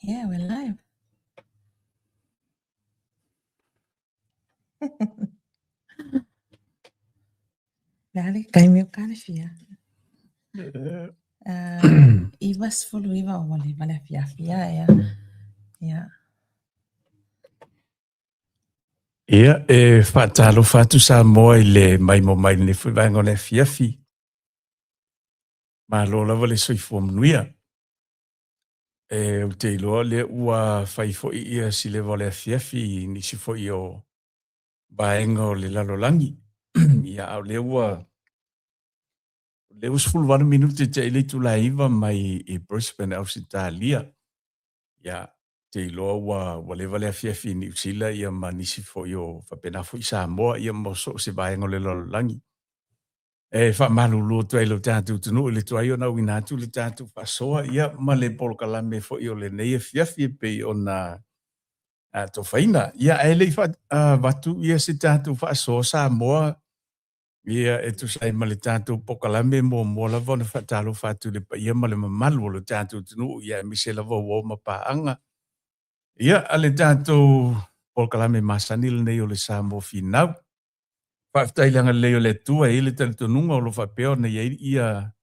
Yeah, we're live. Le a le taimi o Kalefia? 99 ua leva le afiafi ia ea. Ia. Ia, e faatalofa atu Samoa i le maimoa mai lenei foi vaega o le afiafi. Malo lava le soifua manuia. E ou te iloa o lea ua fai foi ia si leva o le afiafi i nisi foi o vaega o le lalolagi. Ia, a o lea ua lea ua 18 minute tea i le itula e 9 mai i Brisbane, Ausetalia. Ia, ou te iloa ua ua leva le afiafi i Niu Sila ia ma nisi foi o faapena foi Samoa ia ma so o se vaega o le lalolagi. E faamalulu atu ai i lo tatou atunuu i le tuai ona auina atu le tatou faasoa ia ma le polokalame foi o lenei afiafi e pei ona atofaina. Ia, ae le i faavatu ia se tatou faasoa Samoa ia e tusa ai ma le tatou polokalame muamua lava ona faatalofa atu i le paia ma le mamalu o lo tatou atunuu ia aemaise lava uo ma paaga. Ia, a le tatou polokalame masani lenei o le Samoa Finau. Faafetai i le agalelei o le Atua e i ai le talitonuga o lo o faapea ona i ai ia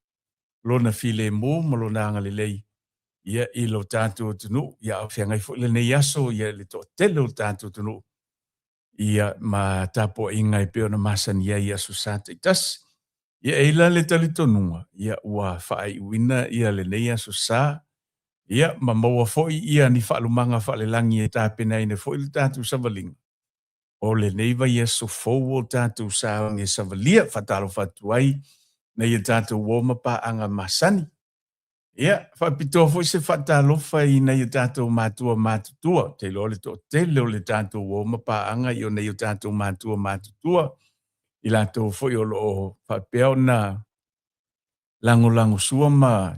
Lona filemu ma Lona agalelei ia i lo tatou atunuu, ia a o feagai foi lenei aso ia i le toatele o le tatou atunuu ia ma tapuaiga e pei ona masani ai i Aso Sa taitasi. Ia e i ai la le talitonuga ia ua faaiuina ia lenei Aso Sa ia ma maua foi ia ni faalumaga faalelagi e tapenaina foi le tatou savaliga o lenei vaiaso fou o tatou sauni e savalia, faatalofa atu ai nei a tatou uo ma paaga masani. Ia, faapitoa foi se faatalofa i nai o tatou matua matutua, ou te iloa o le toatele o le tatou uo ma paaga i o nai o tatou matua matutua, i latou foi o lo o faapea ona lagolagosua ma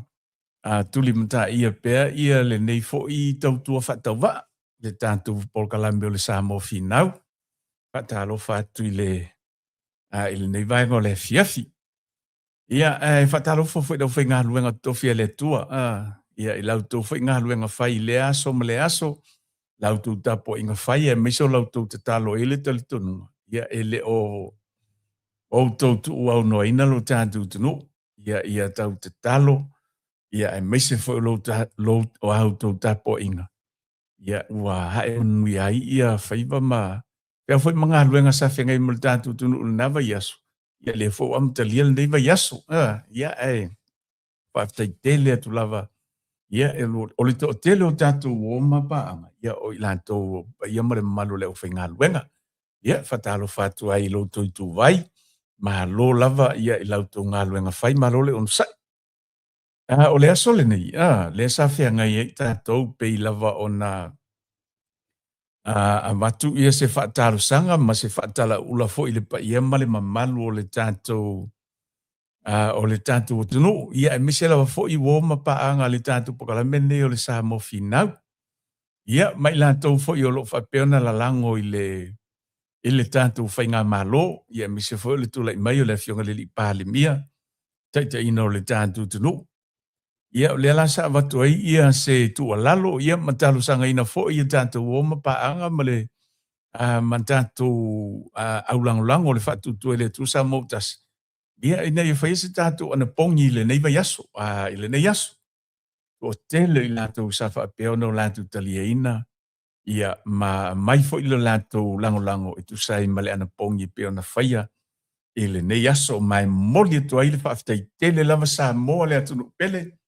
tulimataia pea ia lenei foi tautua faatauvaa, le tatou polokalame o le Samoa Finau. Faatalofa atu i le i lenei vaega o le afiafi. Ia, ae faatalofa foi i le aufaigaluega totofi a le Atua, ia, i la outou foi galuega fai i lea aso ma lea aso, la outou tapuaiga fai aemaise o la outou tatalo e i ai le talitonuga, ia, e le o outou tuuaunoaina lo tatou atunuu, ia, ia tau tatalo, ia, aemaise foi o lo, lo, o a outou tapuaiga, ia, ua ae manuia ai ia faiva ma pea foi ma galuega sa feagai ma le tatou atunuu i lena vaiaso, ia lea foi ua amatalia lenei vaiaso. Ia, ae faafetai tele atu lava. Ia, o le toatele o tatou uo ma paaga, ia, o i latou o paia ma le mamalu o le aufaigaluega. Ia, faatalofa atu ai i lo outou ituvai, malo lava ia i la outou galuega fai, malo le onosai. O le aso lenei, lea sa feagai ai tatou pei lava ona avatu ia se faatalosaga ma se faatalaula foi i le paia ma le mamalu o le tatou o le tatou atunuu, ia aemaise lava foi uo ma paaga a le tatou polokalame lenei o le Samoa Finau. Ia, ma i latou foi o lo o faapea ona lalago i le i le tatou faigamalo, ia aemaise foi o le tulai mai o le Afioga i le Alii Palemia, taitaiina o le tatou atunuu. Ia, o lea la sa avatu ai ia se tuualalo, ia ma talosagaina foi ia tatou uo ma paaga ma le ma tatou aulagolago o le faatuatua i le Atua Samoa ua tasi, ia ina ia faia se tatou anapogi i lenei vaiaso, i lenei aso. Toatele i latou sa faapea ona o latou taliaina ia ma aumai foi lo latou lagolago e tusa ai ma le anapogi e pei ona faia i lenei aso. Ma e momoli atu ai le faafetai tele lava Samoa le atunuu pele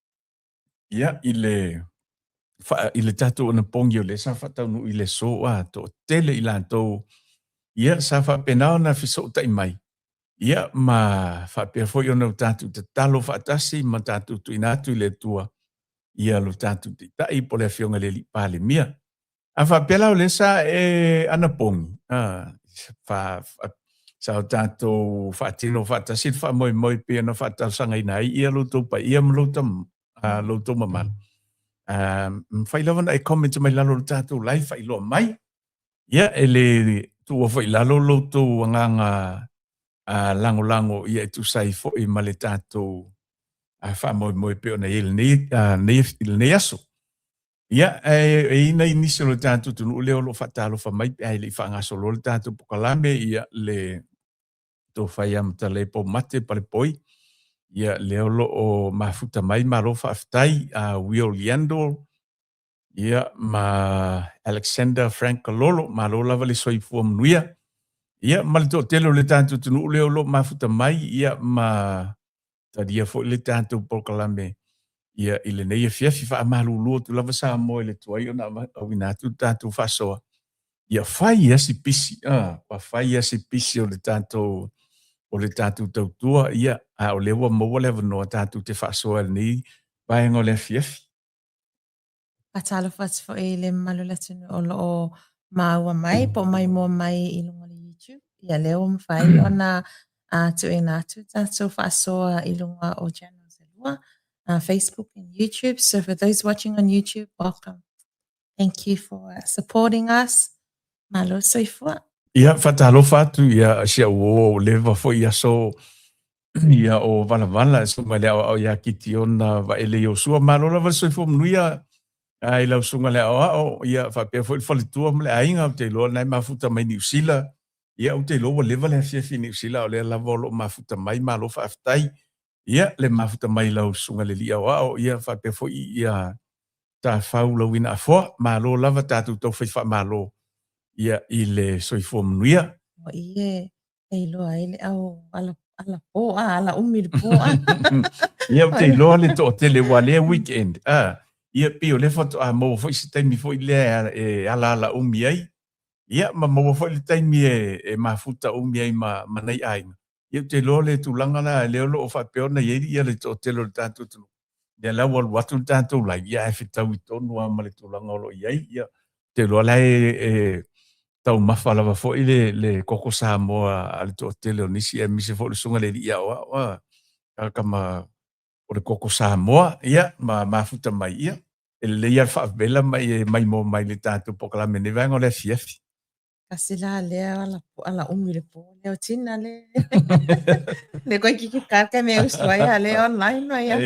ia i le i le tatou anapogi o lea sa faataunuu i le aso a toatele i latou ia sa faapena ona fesootai mai ia ma faapea foi ona o tatou tatalo faatasi ma tatou tuuina atu i le Atua ia lo tatou Taitai po o le Afioga i le Alii Palemia. A faapea la o lea sa e anapogi, a, fa, fa, sa o tatou faatino faatasi le faamoemoe pei ona faatalosagaina ai ia lo outou paia ma lo outou mamalu. Mafai lava ona e comment mai lalo o le tatou live faailoa mai. Ia, e le tuua foi i lalo lo outou agaga lagolago ia e tusa ai foi ma le tatou faamoemoe e pei ona i ai lenei, lenei, lenei aso. Ia, e i ai nai nisi o le tatou atunuu lea o lo o faatalofa mai pe a e le i faagasoloa le tatou polokalame, ia, le tofa ia Matalei Poumate Palepoi, ia, lea o lo o mafuta mai, malo faafetai, Will Yandle, ia, ma Alexander Frank Kalolo, malo lava le soifua manuia. Ia, ma le toatele o le tatou atunuu lea o lo o mafuta mai, ia, ma talia foi le tatou polokalame ia i lenei afiafi. Faamalulu atu lava Samoa i le tuai ona auina atu le tatou faasoa. Ia fai lava si pisi, a, ua fai lava si pisi o le tatou o le tatou tautua, ia, a o lea ua maua le avanoa tatou te faasoa i lenei vaega o le afiafi. Faatalofa atu foi i le mamalu o le atunuu o lo o maua mai po o maimoa mai i luga o le YouTube. Ia lea ua mafai ona tuuina atu tatou faasoa i luga o channels e lua, Facebook and YouTube. So for those watching on YouTube, welcome. Thank you for supporting us. Malo soifua. Ia, faatalofa atu ia si au uo ua leva foi aso ia o valavala e susuga i le aoao ia Kitiona Vaele Iosua. Malo lava le soifua manuia i lau susuga i le aoao, ia faapea foi le faletua ma le aiga, ou te iloa o lena e mafuta mai Niu Sila. Ia, ou te iloa ua leva le afiafi i Niu Sila, a o lea lava o lo o mafuta mai, malo faafetai. Ia, le mafuta mai i lau susuga i le alii aoao, ia faapea foi ia Tafau Lauina Afoa, malo lava tatou taufai faamalo ia i le soifua manuia. O i e iloa ai le au ala, ala po, a, ala umi le po, a. Ia, ou te iloa le toatele ua lea weekend, a, ia pei o lea faatoa maua foi se taimi foi lea e alaala umi ai, ia, ma maua foi le taimi e mafuta umi ai ma, ma nai aiga. Ia ou te iloa le tulaga la lea o lo o faapea ona i ai ia le toatele o le tatou atunuu, lea la ua alu atu le tatou live, ia ae fetaui tonu lava ma le tulaga o lo o i ai. Ia, ou te iloa la e taumafa lava foi le, le koko Samoa a le toatele o nisi, aemaise foi o le susuga i le alii aoao, a, tama o le koko Samoa, ia, ma mafuta mai, ia, e lelei lava le faavela ma e maimoa mai i le tatou polokalame i lenei vaega o le afiafi. Kasi la lea ala, ala umi le po lea o tina le le koe kiki ka ka me usu ai a le online mai ia.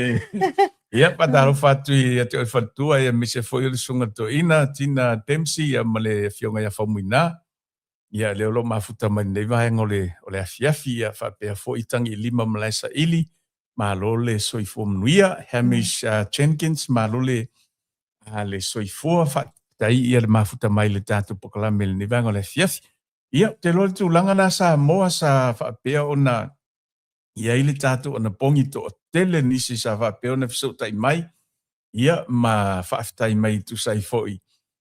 Ia faatalofa atu ia te oe faletua ia aemaise foi o le susuga toeaina Tina Dempsey ia ma le afioga ia Faumuina. Ia lea o lo o mafuta mai lenei vaega o le o le afiafi ia faapea foi Tagiilima Malaesaili, malo le soifua manuia. Hamish Jenkins, malo le a le soifua, faafetai ia le mafuta mai i le tatou polokalame i lenei vaega o le afiafi. Ia, ou te iloa le tulaga lena Samoa sa faapea ona i ai le tatou anapogi toatele nisi sa faapea ona fesootai mai, ia, ma faafetai mai e tusa ai foi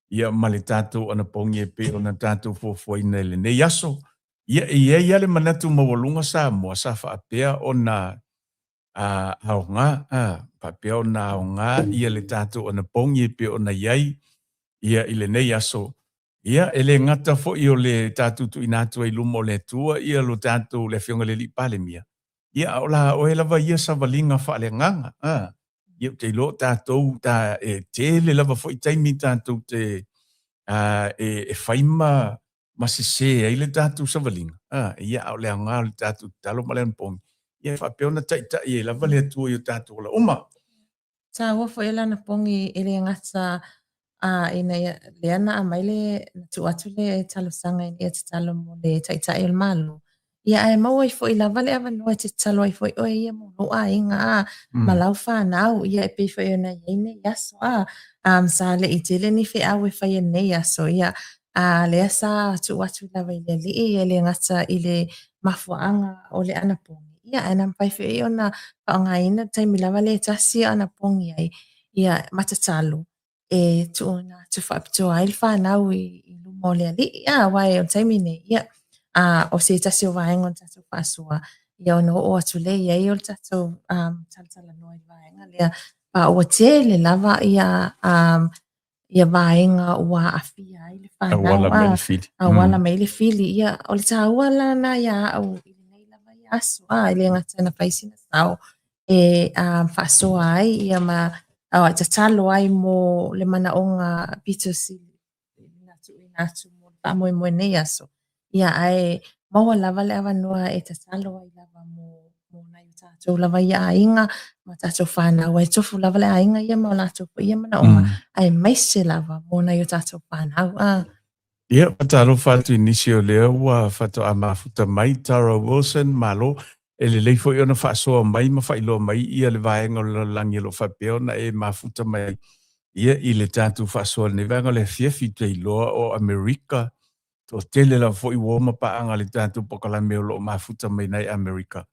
ia ma le tatou anapogi e pei ona tatou fuafuaina i lenei aso. Ia, e i ai lava le manatu maualuga Samoa sa faapea ona a aoga, a, faapea ona aoga ia le tatou anapogi e pei ona i ai ia i lenei aso. Ia, e le gata foi o le tatou tuuina atu ai i luma o le Atua ia lo tatou, le Afioga i le Alii Palemia, ia, a o la oe lava ia savaliga faaleagaga, a. Ia, ou te iloa o tatou, ta, e tele lava foi taimi tatou te, a, e, e fai ma, ma sese ai le tatou savaliga, a, ia, a o le aoga o le tatou tatalo ma le anapogi, ia e faapea ona taitai ai lava le Atua i o tatou ola uma. Taua foi le anapogi e le gata a ina ia lea na aumai le na tuu atu le talosaga ina ia tatalo mo le Taitai o le Malo, Ia ae maua ai foi lava le avanoa e te tatalo ai foi oe ia mo lou aiga a, ma lau fanau, ia e pei foi ona i ai nei aso a, sa le i tele ni feau e fai i nei aso, ia, a lea sa tuu atu lava i le Alii, e le gata i le mafuaaga o le anapogi, ia ae na mafai foi ona faaaogaina le taimi lava lea e tasi e anapogi ai, ia ma tatalo e tuuina atu faapitoa ai le fanau i luma o le Alii. A, aua o le taimi nei, ia, a, o se tasi o vaega o le tatou faasoa, ia ona oo atu lea i ai o le tatou talatalanoa i le vaega lea, a ua tele lava ia, ia vaega ua aafia ai le fanau. Auala mai le fili. Auala mai le fili. Ia, o le taua la lena ia au i lenei lava ia aso, a, e le gata ina fai sina sao e faasoa ai ia ma e tatalo ai mo le manaoga pito sili na tuuina atu mo le faamoemoe nei aso. Ia, ae maua lava le avanoa e tatalo ai lava mo nai o tatou lava ia aiga ma tatou fanau, aua e tofu lava le aiga ia ma o latou foi ia manaoga, aemaise lava mo nai o tatou fanau. A. Ia, faatalofa atu i nisi o lea ua faatoa mafuta mai, Tara Wilson, malo, e lelei foi ona faasoa mai ma faailoa mai ia le vaega o le lalolagi o lo o faapea ona e mafuta mai ia i le tatou faasoa i lenei vaega o le afiafi, ou te iloa o Amerika, toatele lava foi uo ma paaga i le tatou polokalame o lo o mafuta mai nai Amerika,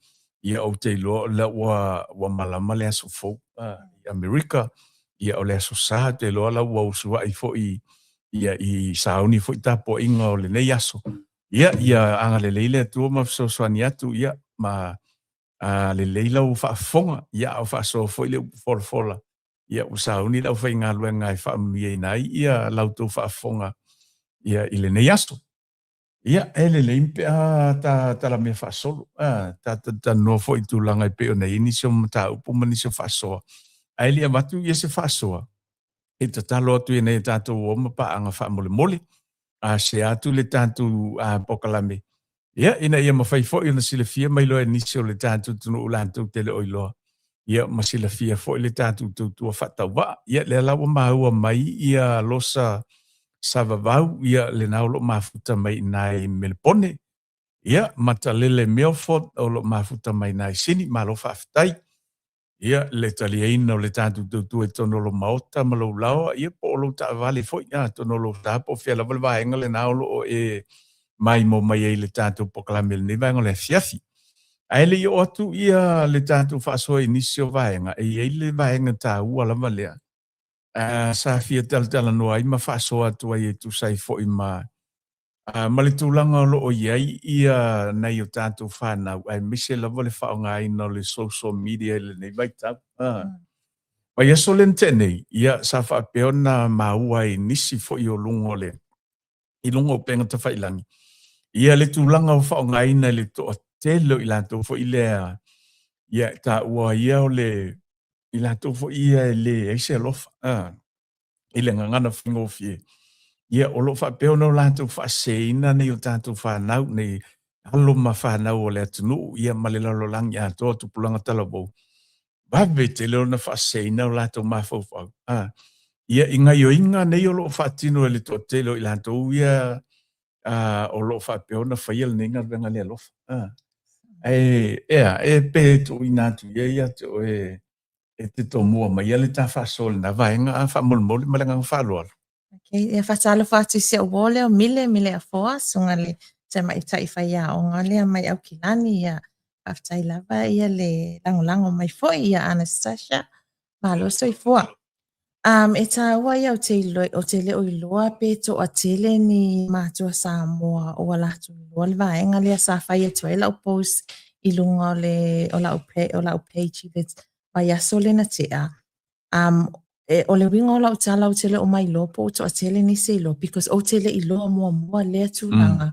ia ou te iloa o lea ua, ua malama le aso fou i Amerika, ia o le aso Sa, ou te iloa la ua usuai foi ia i sauni foi tapuaiga o lenei aso. Ia, ia agalelei le Atua ma fesoasoani atu, ia, ma a lelei lau faafofoga, ia, a o faasoa foi le upu folafola, ia, ua sauni le aufaigaluega e faamanuiaina ai ia la outou faafofoga ia i lenei aso. Ia, e lelei pe a ta talamea faasolo, a ta talatalanoa foi i tulaga e pei ona i ai nisi o mataupu ma nisi o faasoa, ae le i avatu ia se faasoa, e tatalo atu i nai a tatou uo ma paaga faamolemole, a share atu le tatou polokalame, ia, ina ia mafai foi ona silafia ma iloa e nisi o le tatou atunuu latou te le o iloa, ia, ma silafia foi le tatou tautua faatauvaa. Ia, lea la ua maua mai ia Losa Savavau, ia, lena o lo o mafuta mai i ina i Melepone, ia, ma Talele Milford o lo o mafuta mai i ina i Sini, malo faafetai. Ia, le taliaina o le tatou tautua i totonu o lou maota ma lou laoa, ia, po o lou taavale foi, atonu o lou sa po o fea lava le vaega lena o lo o e maimoa mai ai i le tatou polokalame i lenei vaega o le afiafi. Ae le i oo atu ia le tatou faasoa i nisi o vaega, e i ai le vaega taua lava lea sa fia talatalanoa ai ma faasoa atu ai e tusa ai foi ma ma le tulaga o lo o i ai ia nai o tatou fanau, aemaise lava le faaaogaina o le social media i lenei vaitau. Vaiaso lea na tea nei, ia, sa faapea ona maua ai i nisi foi o luga o le, i luga o upega tafailagi, ia le tulaga o faaaogaina e le toatele o i latou foi lea, ia, e taua ia o le, i latou foi ia e leai se alofa. I le gagana faigofie, ia, o lo o faapea ona o latou faaseseina nei o tatou fanau, nei alo ma fanau o le atunuu, ia, ma le lalolagi atoa, tupulaga talavou, vave tele ona faaseseina o latou mafaufau, a, ia, i gaioiga nei o lo o faatino e le toatele o i latou ia, a, o lo o faapea ona faia lenei galuega le alofa. A, ae, ea, e pe tuuina atu ia ia te oe e te tomua maia le ta faasoa i lena vaega a faamolemole ma le agaga faaaloalo. Okay, ia faatalofa atu i si au uo lea o Mile, Mile Afoa, susuga le tamaitai faiaoga lea mai Aukilani, ia faafetai lava ia le lagolago mai foi ia Anastasia, malo soifua. Um, e tāua ia ou te, ilo, ou te le o iloa pe toatele ni mātua Samoa ua latou iloa le vaega lea sa fai atu ai lau post i luga o le o lau, o lau page i le vaiaso lea na tea. Um, e, o le uiga o lau tala ou te le o mailoa po ua toatele nisi e iloa because ou te le iloa muamua lea tulaga.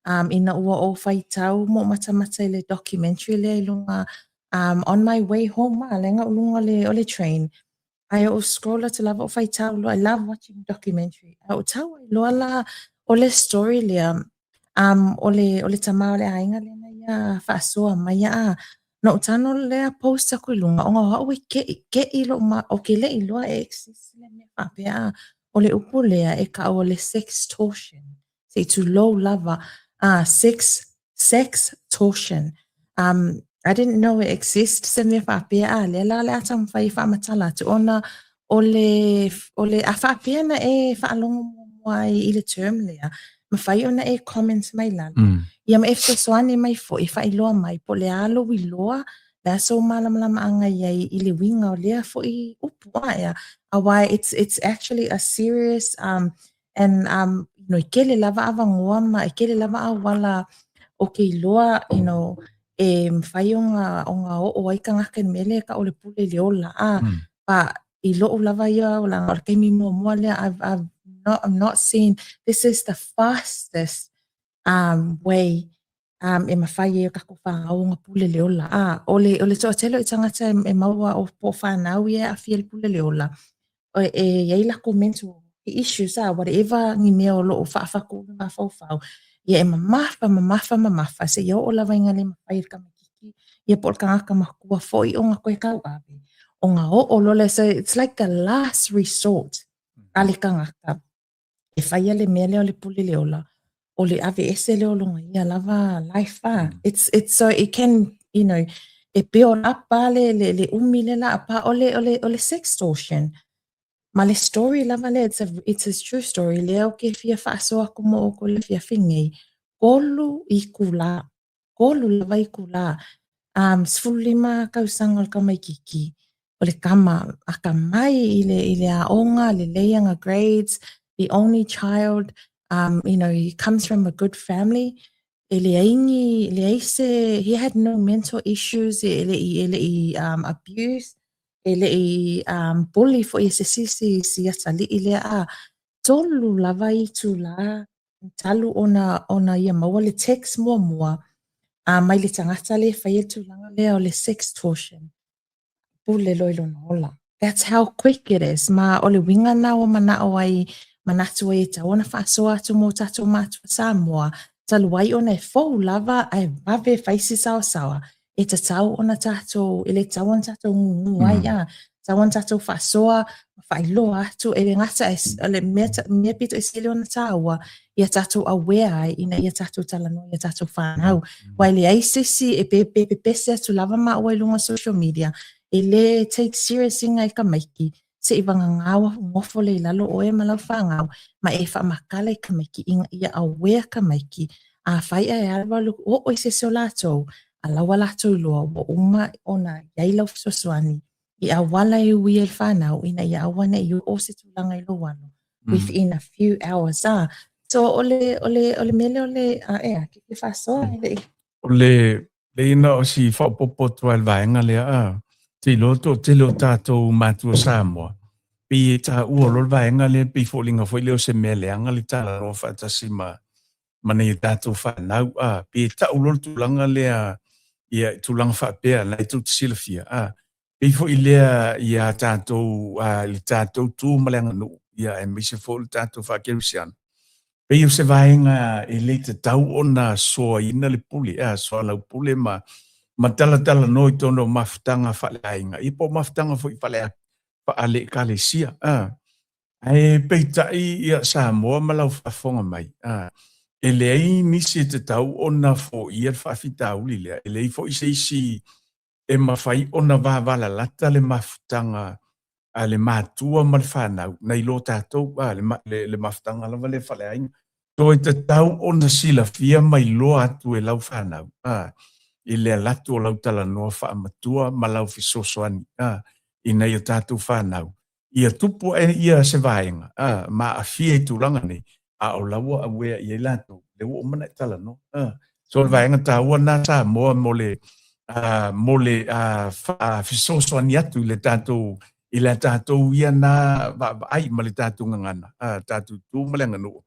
Um, ina ua ou faitau ma ou matamata i le documentary lea i luga um, on my way home a leaga o luga o le, o le train. Ae ou scroll atu lava ou faitau loa, I love watching documentary. Ae ou tau ai loa la o le story lea, um, o le, o le tama o le aiga lea na ia faasoa mai a, na ou tago lea post aku i luga, ona o au e keʻi, keʻi loʻu ma, ou te le i iloa e exist le mea faapea a, o le upu lea e kau o le sextortion. Se i tulou lava, a, sex, sextortion. Um, I didn't know it exist se mea faapea, a lea la o le a taumafai e faamatala atu ona o le, o le, a faapea na e faalogo muamua ai i le term lea, mafai ona e comment mai lalo. Ia ma e fesoasoani mai foi, e faailoa mai po o le a lou iloa, le a sou malamalamaaga i ai i le uiga o lea foi upu a ea. Aua it's, it's actually a serious um, And um, you know, e kele lava avanoa ma e kele lava auala o ke iloa, you know, e mafai ona, ona oo ai tagata i le mea lea e tau o le pule i le ola. A, but i loʻu lava ia olaga, o le taimi muamua lea, I've, I've not, I've not seen, this is the fastest um, way um, e mafai ai o tatou fanau ona pule le ola. A, o le, o le toatele o tagata e, e maua o po o fanau ia e aafia i le pule le ola, e, e i ai lakou mental issues, a, whatever ni mea o lo o faafatu i le mafaufau, ia e mamafa, mamafa, mamafa, seia oo lava ina le mafai e le tamaitiiti, Ia po o le tagata matua foi ona toe tauave, ona oo loa lea, so it's like the last resort a le tagata e faia le mea lea o le pule le ola, o le aveese lea o lona ia lava life a. It's so it can, you know, e build up a le umi le la pa o le sextortion. Ma le story lava lea, it's a true story, lea ou te fia faasoa atu mo outou i le afiafi nei, 3 itulā, 3 lava itulā, 15 tausaga o le tamaitiiti, o le tama atamai i le aoga, lelei ana grades, the only child, you know, he comes from a good family, e leai ni, leai se, he had no mental issues, e le'i abuse, e le'i bully foi e se isi si atalii lea a. 3 lava itulā talu ona ia maua le text muamua mai le tagata lea e faia le tulaga lea o le sextortion. Pule loa i lona ola. That's how quick it is. Ma o le uiga lena ua manao ai, manatu ai e tatau ona faasoa atu mo tatou matua Samoa, talu ai ona e fou lava ae vave fai si saosaoa, e tatau ona tatou, e le tatau ona tatou gūgū ai, a, tatau ona tatou faasoa, ma faailoa atu, e le gata e, le mea pito i sili ona tāua, ia tatou aware ai, ina ia tatou talanoa ia tatou whanau. Aua e leai se isi e pe pepese atu lava maua i luga o social media, e le take serious ina e tamaiti, se'i vagagā ua nofo lea i lalo oe ma lau fanau, ma e faamatala i tamaiti, ina ia aware tamaiti, afai ae alualu oo i se isi o latou, a lau ua latou iloa ua uma ona i ai lau fesoasoani i auala e ui ai le fanau ina ia aua ne i oo se tulaga i lou alo within a few hours a. So o le mea lea o le ea, ke ke faasoa e le'i. O le leai na o si faaopoopo atu lava i le vaega lea a, te iloa le toatele o tatou matua Samoa, pei e taua loa le vaega lea pei foliga foi lea o se mea leaga le talanoa faatasi ma ma nai o tatou fanau a, pei e tau loa le tulaga lea ia i tulaga faapea la e tou te silafia a, pei foi lea ia tatou i le tatou tu ma le aganuu ia aemaise foi o le tatou faakerisiano, pei o se vaega e le tatau ona soaina le pule, a soalaupule ma ma talatalanoa i totonu o mafutaga faaleaiga, ia po o mafutaga foi faale-ekalesia. A, ae peitai ia Samoa ma lau faafofoga mai, a, e leai nisi e tatau ona foia le faafitauli lea, e leai foi se isi e mafai ona vavalalata le mafutaga a le matua ma le fanau nai lo tatou, a, le mafutaga lava lea faaleaiga. Toe tatau ona silafia ma iloa atu e lau fanau, a, i le alu atu o lau talanoa faamatua ma lau fesoasoani, a, i nai o tatou fanau, ia tupu ae ia se vaega, a, ma aafia i tulaga nei, a o la ua aware i ai latou, lea ua uma ona e talanoa. A, so o le vaega taua lena Samoa mo le, a, mo le a, fesoasoani atu i le tatou, i le tatou ia na vaavaai ma le tatou gagana, a, tatou tu ma le aganuu,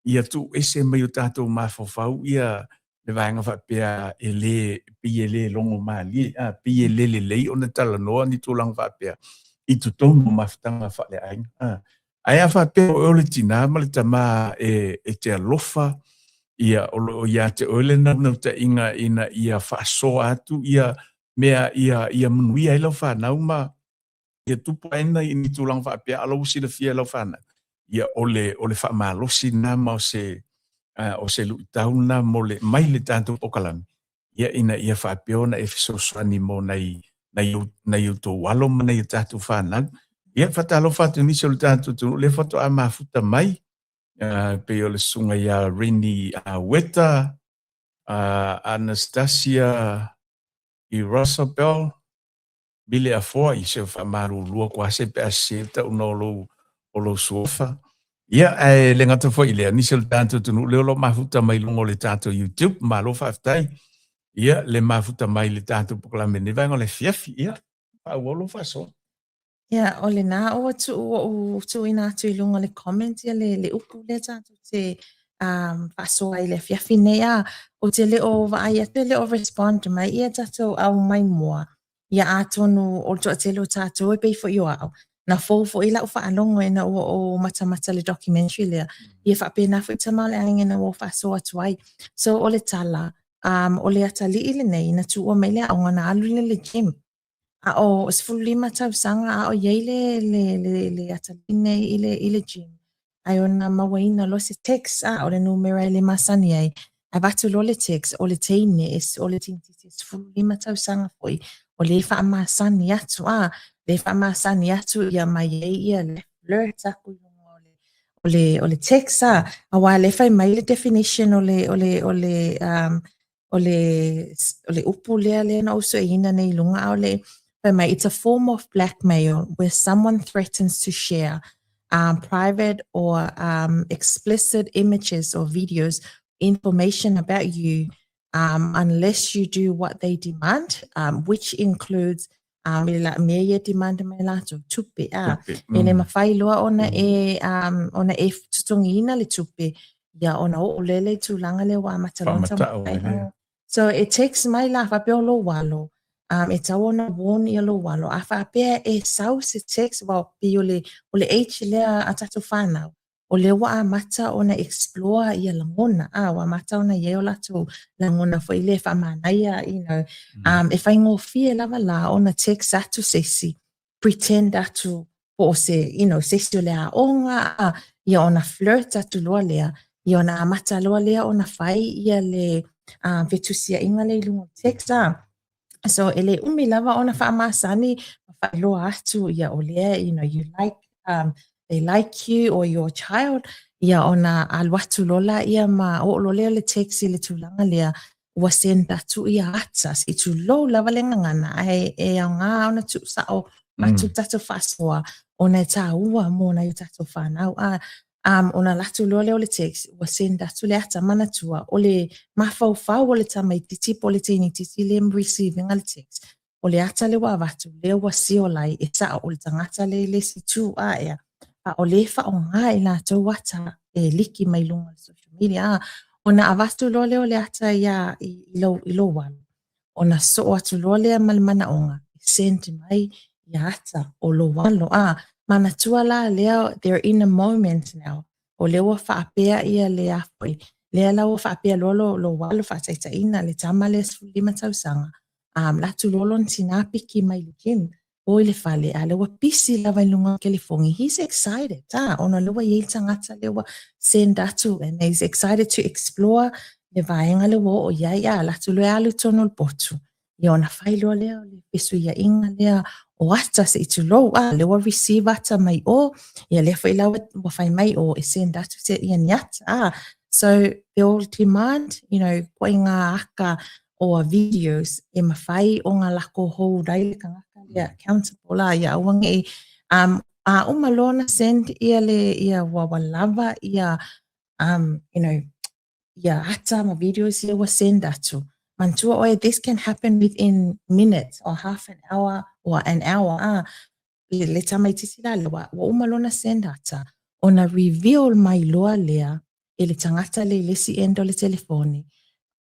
ia tuu ese mai o tatou mafaufau ia le vaega faapea e le, pei e le logo malie, a, pei e le lelei ona talanoa ni tulaga faapea i totonu o mafutaga faaleaiga. A, ae a faapea o oe o le tinā ma le tamā e te alofa, ia, o lo o ia te oe le naunautaiga ina ia faasoa atu ia mea ia manuia ai lau fanau ma ia tupu ae i ni tulaga faapea a o la ua silafia e lau fanau, ia o le o le faamalosi lena ma o se o se luitau lena mo le mai le tatou polokalame ia ina ia faapea ona e fesoasoani mo nai nai nai outou alo ma nai o tatou fanau. Ia faatalofa atu i nisi o le tatou atunuu lea faatoa mafuta mai, pei o le susuga ia Reni Weta, Anastasia Irasabel, Mile Afoa, i se faamalulu atu lava se pe a sese le tauga o lou, o lou suafa. Ia, ae le gata foi i lea, nisi o le tatou atunuu lea o lo o mafuta mai luga o le tatou YouTube, malo faafetai. Ia, le mafuta mai i le tatou polokalame i lenei vaega o le afiafi. Ia, faaauau lou faasoa. Ia, o lena ua tuu ou tuuina atu i luga o le comment ia le upu lea tatou te faasoa ai i le afiafi nei. A, ou te le o vaai atu e le o respond mai ia tatou au maimoa. Ia atonu o le toatele o tatou e pei foi o au, na fou foi lau faalogo ina ua ou matamata i le documentary lea. Ia faapena foi tama o le aiga ina ua ou faasoa atu ai. So o le tala, Um, o le atalii lenei, na tuua mai le aoga ona alu lea i le gym. A o 15 tausaga a o i ai le, le, le, le atalii lenei i le, i le gym. Ae ona mauaina loa se text, a o le numera e le masani ai, avatu loa le text, o le teine, o le tamaitiiti e 15 tausaga foi, o lea e faamasani atu, a, lea e faamasani atu ia mai ai ia le flirt aku i luga o le, o le, o le text, a, aua lea e fai mai le definition o le, o le, o le, um, o le, o le upu lea lea na ou sueina nei i luga, a o le, fai mai, it's a form of blackmail where someone threatens to share um, private or um, explicit images or videos, information about you, um, unless you do what they demand, um, which includes um, i la, mea ia demand mai latou, tupe, a. Tupe. E le mawhai loa ona e, um, ona e tutungiina le tupe, ia ona oo lele i tulaga lea ua amata loa ona Whaamatau e le. So e text mai la faapea o lou alo, um, e tatau ona warn ia lou alo. A faapea e sau se text, well, pei o le, o le age lea a tatou whanau, o lea ua amata ona explore ia lagona, a, ua amata ona i ai o latou lagona foi lea e faamanaia, you know, um, e faigofie lava la ona text atu se isi, pretend atu po o se, you know, se isi o le aoga, a, ia ona flirt atu loa lea, ia ona amata loa lea ona fai ia le um, fetusiaiga lea i luga o text, a. So e le umi lava ona faamasani ma faailoa atu ia o lea, you know, you like, um, they like you or your child, ia ona alu atu loa laia ma oo loa lea o le text i le tulaga lea, ua send atu ia ata, se i tulou lava le gagana, ae e aoga ona tuusao atu tatou faasoa ona e tāua mō nai o tatou whānau. A, um, ona alu atu loa lea o le text, ua send atu le ata manatua, o le mafaufau o le tamaitiiti po o le teinitiiti lea e receive ina le text. O le ata lea ua avatu, lea ua seal ai, e sao o le tagata lea i le isi itu a ea. A o lea e faaaoga e latou ata e liki mai luga o le social media. A, ona avatu loa lea o le ata ia i, i, lou, i lou alo, ona soo atu loa lea ma le manaoga, e send mai ia ata o lou alo. A, manatua la lea, they're in a moment now. O lea ua faapea ia le a foi, lea la ua faapea loa lo, lou alo faataitaiina le tama lea 15 tausaga, um, alu atu loa lona tinā piki mai le gym, o i le fale, a lea ua pisi lava i luga o le telefoni. He's excited, a, ona lea ua i ai le tagata lea ua send atu, and he's excited to explore le vaega lea ua oo i ai, a, alu atu loa e alu i totonu o le potu. Ia ona fai loa lea o le fesuiaiga lea o ata se i tulou, a, lea ua receive ata mai o, ia lea foi la ua fai mai o e send atu se ia ni ata, a. So they'll demand, you know, koe ngā aka o videos e mawhai o ngā lako hold ai le tagata lea accountable la ia aua nei um, a uma loa ona send ia le ia ua ua lava ia um, you know, ia ata ma videos ia ua send atu. Manatua oe, this can happen within minutes or half an hour or an hour. Ah, le, le tamaitiiti la lea, ua, ua uma loa ona send ata, ona reveal mai loa lea e le tagata le i le isi end o le telefoni,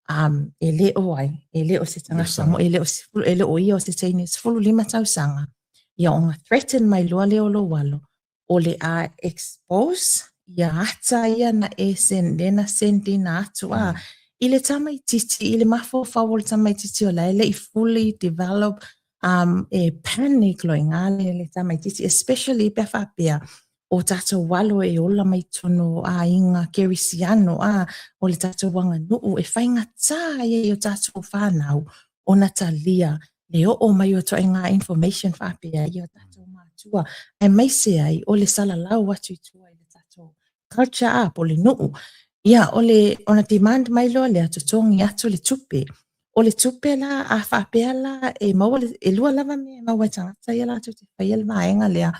um, e le o ai, e le o se tagata mo, e le o, e le o ia o se teine 15 tausaga, ia ona threaten mai loa lea o lou alo, o le a expose ia ata ia na e send, lea na send ina atu a, i le tamaitiiti, i le mafaufau o le tamaitiiti o la e le i fully develop, um, e panic loa i ngā le, le tamaitiiti, especially pe a faapea, o tatou alo e ola mai totonu o aiga kerisiano, a, o le tatou aganuu e faigata ai i o tatou whanau ona talia le oo mai o ituaiga information faapea i o tatou matua, aemaise ai o le salalau atu i tua i le tatou culture a, po o le nuu. Ia, o le, ona demand mai loa lea, totogi atu le tupe. O le tupe la, a faapea la, e maua le, e lua lava mea e maua e tagata ia latou te faia le vaega lea,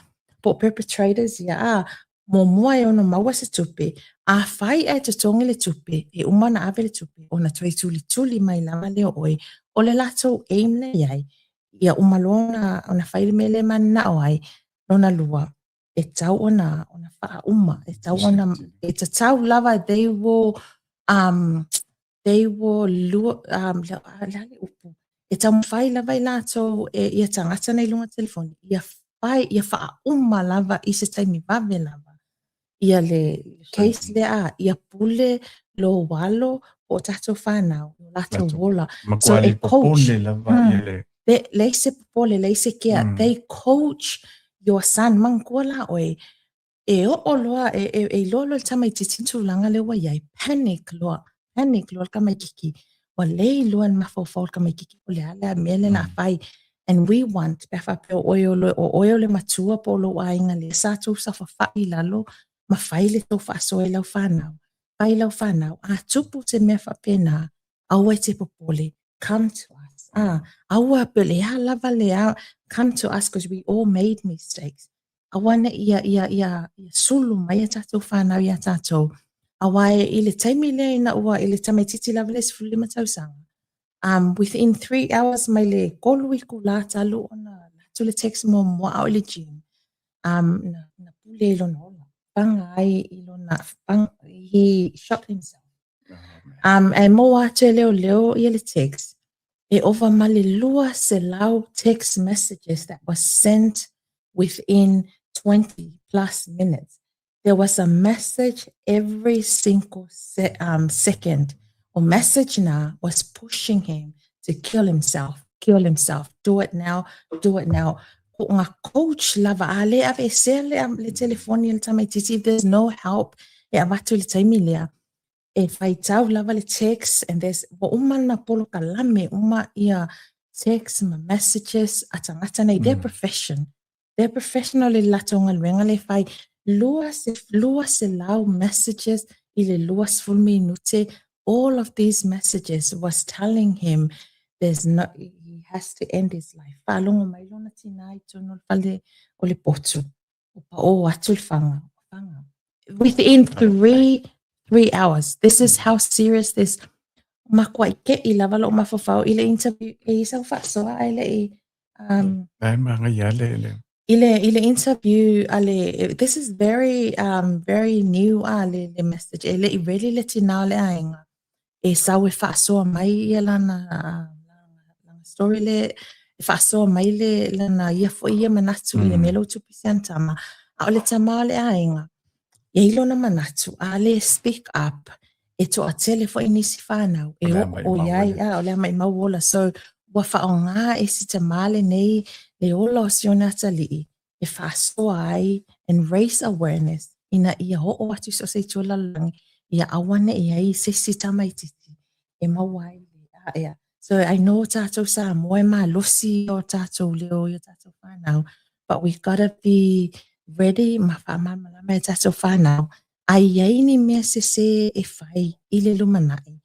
po o perpetrators ia, a, muamua e ono maua se tupe, afai ae totogi le tupe, e uma ona ave le tupe, ona toe tulituli mai lava lea o oe, o le latou aim lea i ai, ia uma loa ona, ona fai le mea lea e mananao ai, lona lua, e tatau ona, ona faauma, e tatau ona, e tatau lava, they will, um, they will lure, um, le a le upu, e taumafai lava i latou e, ia tagata nei i luga o le telefoni, ia fai, ia faauma lava i se taimi vave lava ia le case lea, ia pule lou alo. o tātou whānau, o lātou ola. So e coach. Lava mm. le... They, leai se popole, leai se kea. They coach your son, manatua la oe, e oo loa, e, e, e iloa loa le tamaitiiti tulaga lea ua i ai, panic loa, panic loa le tamaitiiti. Ua le iloa e le mafaufau o le tamaitiiti po o le a le mea lea na fai. And we want, pe a faapea o oe o le, o oe o le matua po o lou aiga lea sa tou saofafai i lalo ma fai le tou faasoa i lau fanau. Fai lau fanau, a tupu se mea faapena, aua e te popole, come to us. Ah, aua pe le a lava le a, come to us because we all made mistakes. Aua ne ia, ia, ia, ia sulu mai a tātou whānau i a tātou. Aua e i le taimi lea ina ua i le tamaitiiti lava le 15 tausaga. Within 3 hours mai le 3 itulā talu ona alu atu le text muamua a o i le gym. Na, na pule i lona ola. Paga ai i lona, paga, he shot himself. Ae maua atu e leoleo ia le text, e ova ma le 200 text messages that was sent within 20 plus minutes. There was a message every single se second. O message na was pushing him to kill himself, kill himself, do it now, do it now. Ko nga coach lava, a le aveesea le, le telefoni a le tamaitiiti, if there's no help e avatu i le taimi lea, e faitau lava le text and there's, ua uma na polokalame uma ia text ma messages a tagata nei, their profession. Their professional i le latou galuega lea e fai, 200 messages i le 20 minute, all of these messages was telling him there's no, he has to end his life. Faalogo mai lona tinā i totonu o le fale o le potu, ua paō atu le faga, faga. Within 3 hours. This is how serious this makuaʻi keʻi lava loʻu mafaufau i le interview e i sau faasoa ae le i Ai magaia le le. I le interview a le, this is very very new a le le message e le i ready le tinā o le aiga e sau e faasoa mai ia lana lana story le e faasoa mai le lana ia foi ia manatu i le mea lea ua tupu i si ana tama a o le tama o le aiga e i ai lona manatu a le speak up e toatele foi nisi whānau e o i ai a o le a maʻimau ola so ua faaaoga e si tamā lenei le ola o si ona atalii e faasoa ai and raise awareness ina ia oo atu i so o se itu o le lalolagi ia aua ne i ai se isi tamaitiiti e maua ai le ea. So I know tātou Samoa e malosi o tātou leo i o tātou whānau, but we gotta be ready ma whaamalamalama e tātou whānau a i ai ni mea sesē e fai i le lumanai.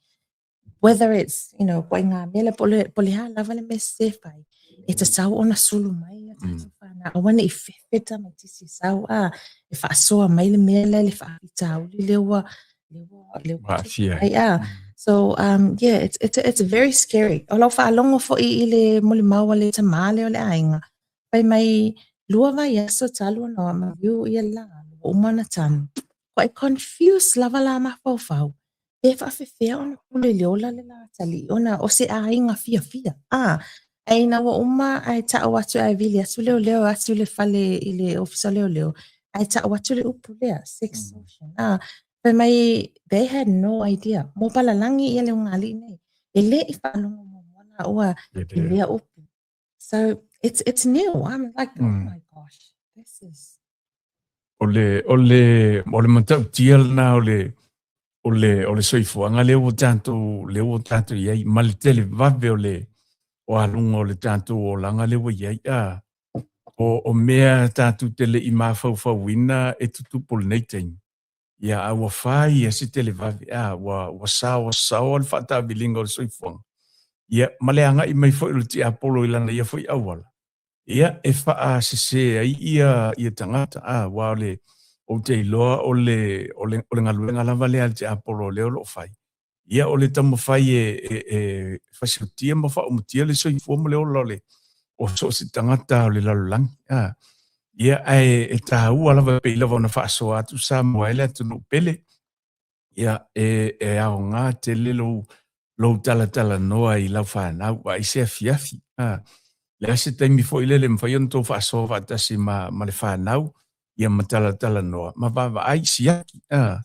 Whether it's, you know, koe ngā mea le po le, po le hā lava le mea sesē fai, e tatau ona sulu mai a tātou whānau. Aua ne i whewhe tamaitiiti sau a e whaasoa mai le mea lea le whaafitauli le ua le ua le ua Aafia ai. A. So yeah, it's very scary. O lau faalogo foi i le molimau a le tamā lea o le aiga, fai mai lua vaiaso talu ona maliu ia le lagalo, ua uma ona tanu. Ua confused lava la mafaufau, pe faafefea ona pule i le ola le la atalii ona o se aiga fiafia. A, ae ina ua uma ae tau atu ae vili atu leoleo atu i le fale i le ofisa o leoleo, ae tau atu le upu lea, sextortion. A, fai mai they had no idea. Mo palalagi ia le ugaalii nei. E le i faalogo muamua lāua i lea upu. So it's new. I'm like, oh my gosh, this is O le, o le, o le matautia lena o le, o le, o le soifuaga lea ua tatou, lea ua tatou i ai, ma le televave o le, o aluga o le tatou olaga lea ua i ai. A, o, o mea tatou te le i mafaufauina e tutupu i lenei taimi. Ia, a ua fai ia se televave, a, ua, ua saoasaoa le faataaviliga o le soifuaga. Ia, ma le agai mai foi o le tiapolo i lana ia foi auala, ia, e faasese ai ia, ia tagata, a, aua o le, ou te iloa o le, o le, o le galuega lava lea a le tiapolo lea o lo o fai. Ia, o le taumafai e, e, e fasiotia ma faaumatia le soifua ma le ola o le, o so o se tagata o le lalolagi. A, ia, ae e taua lava e pei lava ona faasoa atu Samoa e le atunuu pele. Ia, e, e aoga tele lou, lou talatalanoa i lau fanau, vaai se afiafi. A, le a se taimi foi lele e mafai ona tou faasoa faatasi ma, ma le fanau, ia ma talatalanoa, ma vaavaai siaki. A,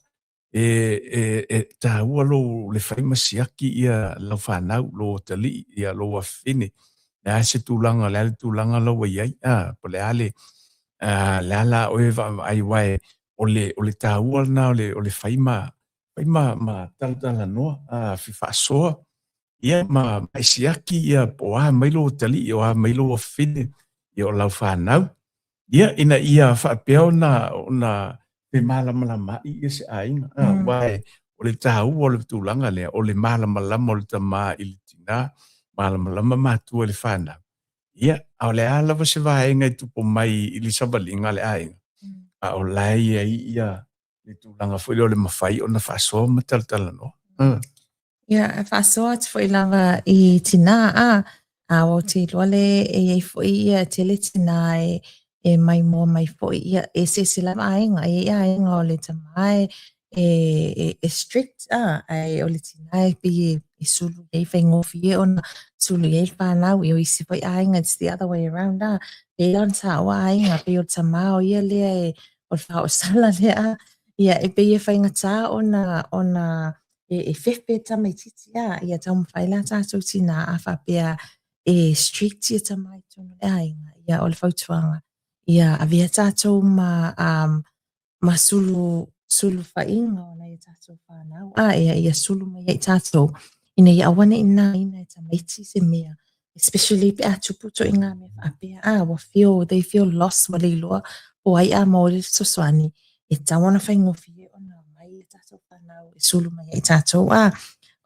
E, e, e tāua lou le fai ma siaki ia lau whanau, lou atalii, ia lou afafine. Le a se tulaga, le a le tulaga la ua i ai, a, po le a le, a, le a la oe vaavaai aua o le, o le tāua lena o le, o le fai ma, fai ma, ma talatalanoa, a, fefaasoa, ia ma, ma e siaki ia po o a mai lou atalii, o a mai lou afafine, ia o lau whanau. Ia, ina ia faapea ona, ona femalamalamaai ia se aiga. A, aua e, o le tāua o le tulaga lea, o le malamalama o le tamā i le tinā, malamalama matua i le whanau. Ia, a o le a lava se vaega e tupu mai i le savaliga a le aiga, a o la e i ai ia le tulaga foi lea o le mafai ona faasoa ma talatalanoa. Ia, e faasoa atu foi lava i tinā, a, a ua ou te iloa le e i ai foi ia tele tinā e, e maimoa mai foi, ia, eseese lava aiga, e i ai aiga o le tamā e, e, e, e strict, a, ae o le tinā e pei e, e sulu i ai, faigofie ona sulu i ai le whanau, ia o isi foi aiga, it's the other way around, a, pei la ona tāua aiga, pei o le tamā o ia lea e, o le faaoosala lea, a, ia, e pei e faigata ona, ona, e, e fefe tamaitiiti a, ia taumafai la tātou tinā a faapea e strict ia tama i totonu o le aiga, ia o le fautuaga, ia avea tātou ma, um, ma sulu, sulu faiga o nai o tātou whānau, a, ia, ia sulu mai ai tātou, ina ia aua ne i nāina e tamaiti se mea, especially pe a tupu ituaiga mea faapea, a, ua feel, they feel lost, ua le iloa po o ai a maua le fesoasoani, e tatau ona faigofie ona omai ia tātou whānau e sulu mai ai tātou. A,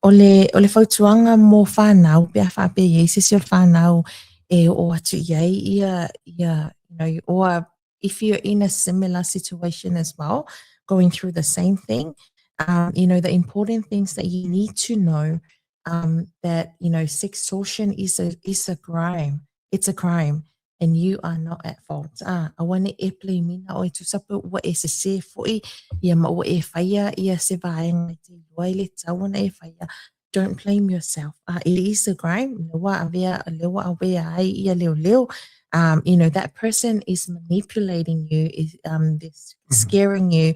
o le, o le fautuaga mo whānau, pe a faapea i ai se isi o le whānau e oo atu i ai ia, ia, you know, or if you're in a similar situation as well, going through the same thing, you know, the important things that you need to know that, you know, sextortion is a, is a crime. It's a crime. And you are not at fault. Ah, aua ne i e blame ina oe tusa pe ua e sesē foi, ia ma ua e faia ia se vaega e te iloa i le tatau ona e faia. Don't blame yourself. Ah, it is a crime. Lea ua avea, lea ua awea ai ia leoleo. You know, that person is manipulating you, is, they're scaring you,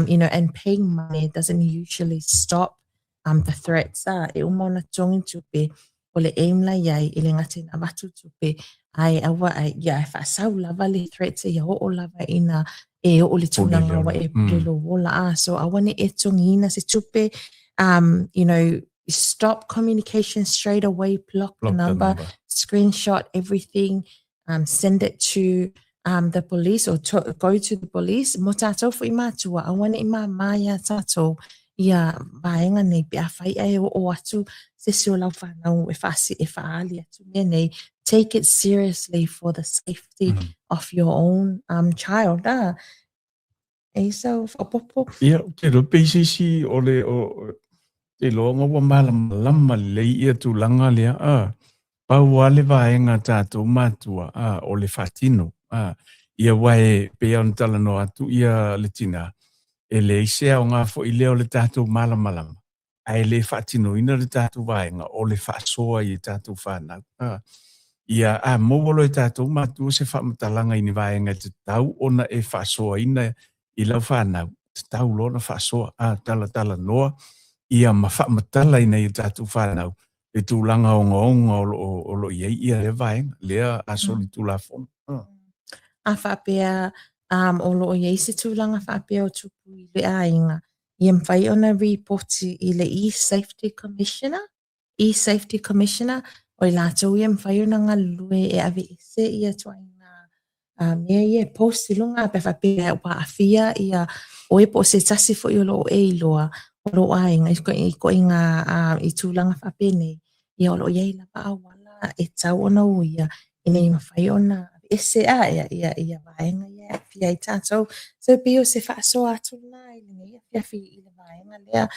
you know, and paying money doesn't usually stop um, the threats, ah, e uma ona totogi tupe, o le aim la i ai, e le gata ina avatu tupe, ae aua, ae, ia, e faasau lava le threats ia oo lava ina e oo le tulaga ua e pule lou ola, ah, so aua ne i e totogiina se tupe, um, you know, stop communication straight away, block, block the number, the number, screenshot everything, send it to um, the police or to, go to the police. Mō tātou foi mātua, aua ne i māmā iā tātou ia vaega nei pe afai e oo atu se isi o lau whānau e whaasi, e whaali atu mea nei. Take it seriously for the safety of your own um, child. Ah. E i sau faaopoopo. Ia, ou te iloa pei se isi o le, o, te iloa ona ua malamalama lelei ia tulaga lea, a, pau lava le vaega a tatou matua, a, o le faatino, a, ia aua e pei ona talanoa atu ia le tina, e leai se aoga foi lea o le tatou malamalama, ae le faatinoina le tatou vaega o le faasoa i a tatou whanau. A, ia, a maua loa e tatou matua se faamatalaga i ni vaega e tatau ona e faasoaina i lau whanau, tatau loa ona faasoa, a, talatalanoa, ia ma faamatala ina i a tatou whanau, le tulaga ogaoga o lo o lo o i ai ia lea vaega, lea a solitulafono. A faapea um, o lo o i ai se tulaga faapea o tupu i le aiga, Ia mafai ona ripoti i le e-Safety Commissioner, e-Safety Commissioner, o i latou ia mafai ona galulue e aveese ia ituaiga mea ia e post i luga pe a faapea ua aafia ia oe po o se tasi foi o lo o e iloa o lou aiga i ituaiga i tulaga faapenei. Ia o lo o i ai lava auala e tatau ona uia ina ia mafai ona aveese a ia ia ia vaega ia e aafia ai tatou. So e pei o se faasoa atu lena i lenei afiafi i le vaega lea.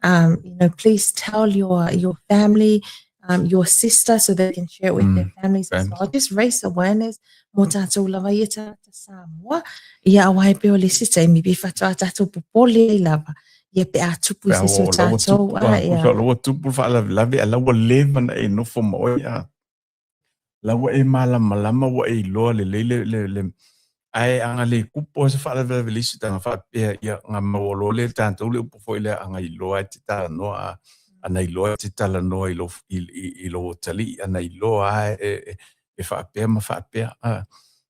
Um, you know, please tell your your family, um, your sister so they can share it with their families as well. Just raise awareness mō tātou lava ia tagata Samoa. Ia aua e pei o le isi taimi pei faatoa tatou popole ai lava. Ia pe a tupu i se isi o tatou. A, ia. Ua ua tupu le faalavelave a la ua leva ona e nofo ma oe a la ua e malamalama ua e iloa lelei le, le, le. Ae a na le tupu se faalavelave i le isi tagata faapea, ia, na maua loa lea e tatou le upu foi lea, a na iloa e te talanoa, a na iloa e te talanoa i lou, i, i, i lou atalii, a na iloa lava e, e, e faapea ma faapea. A,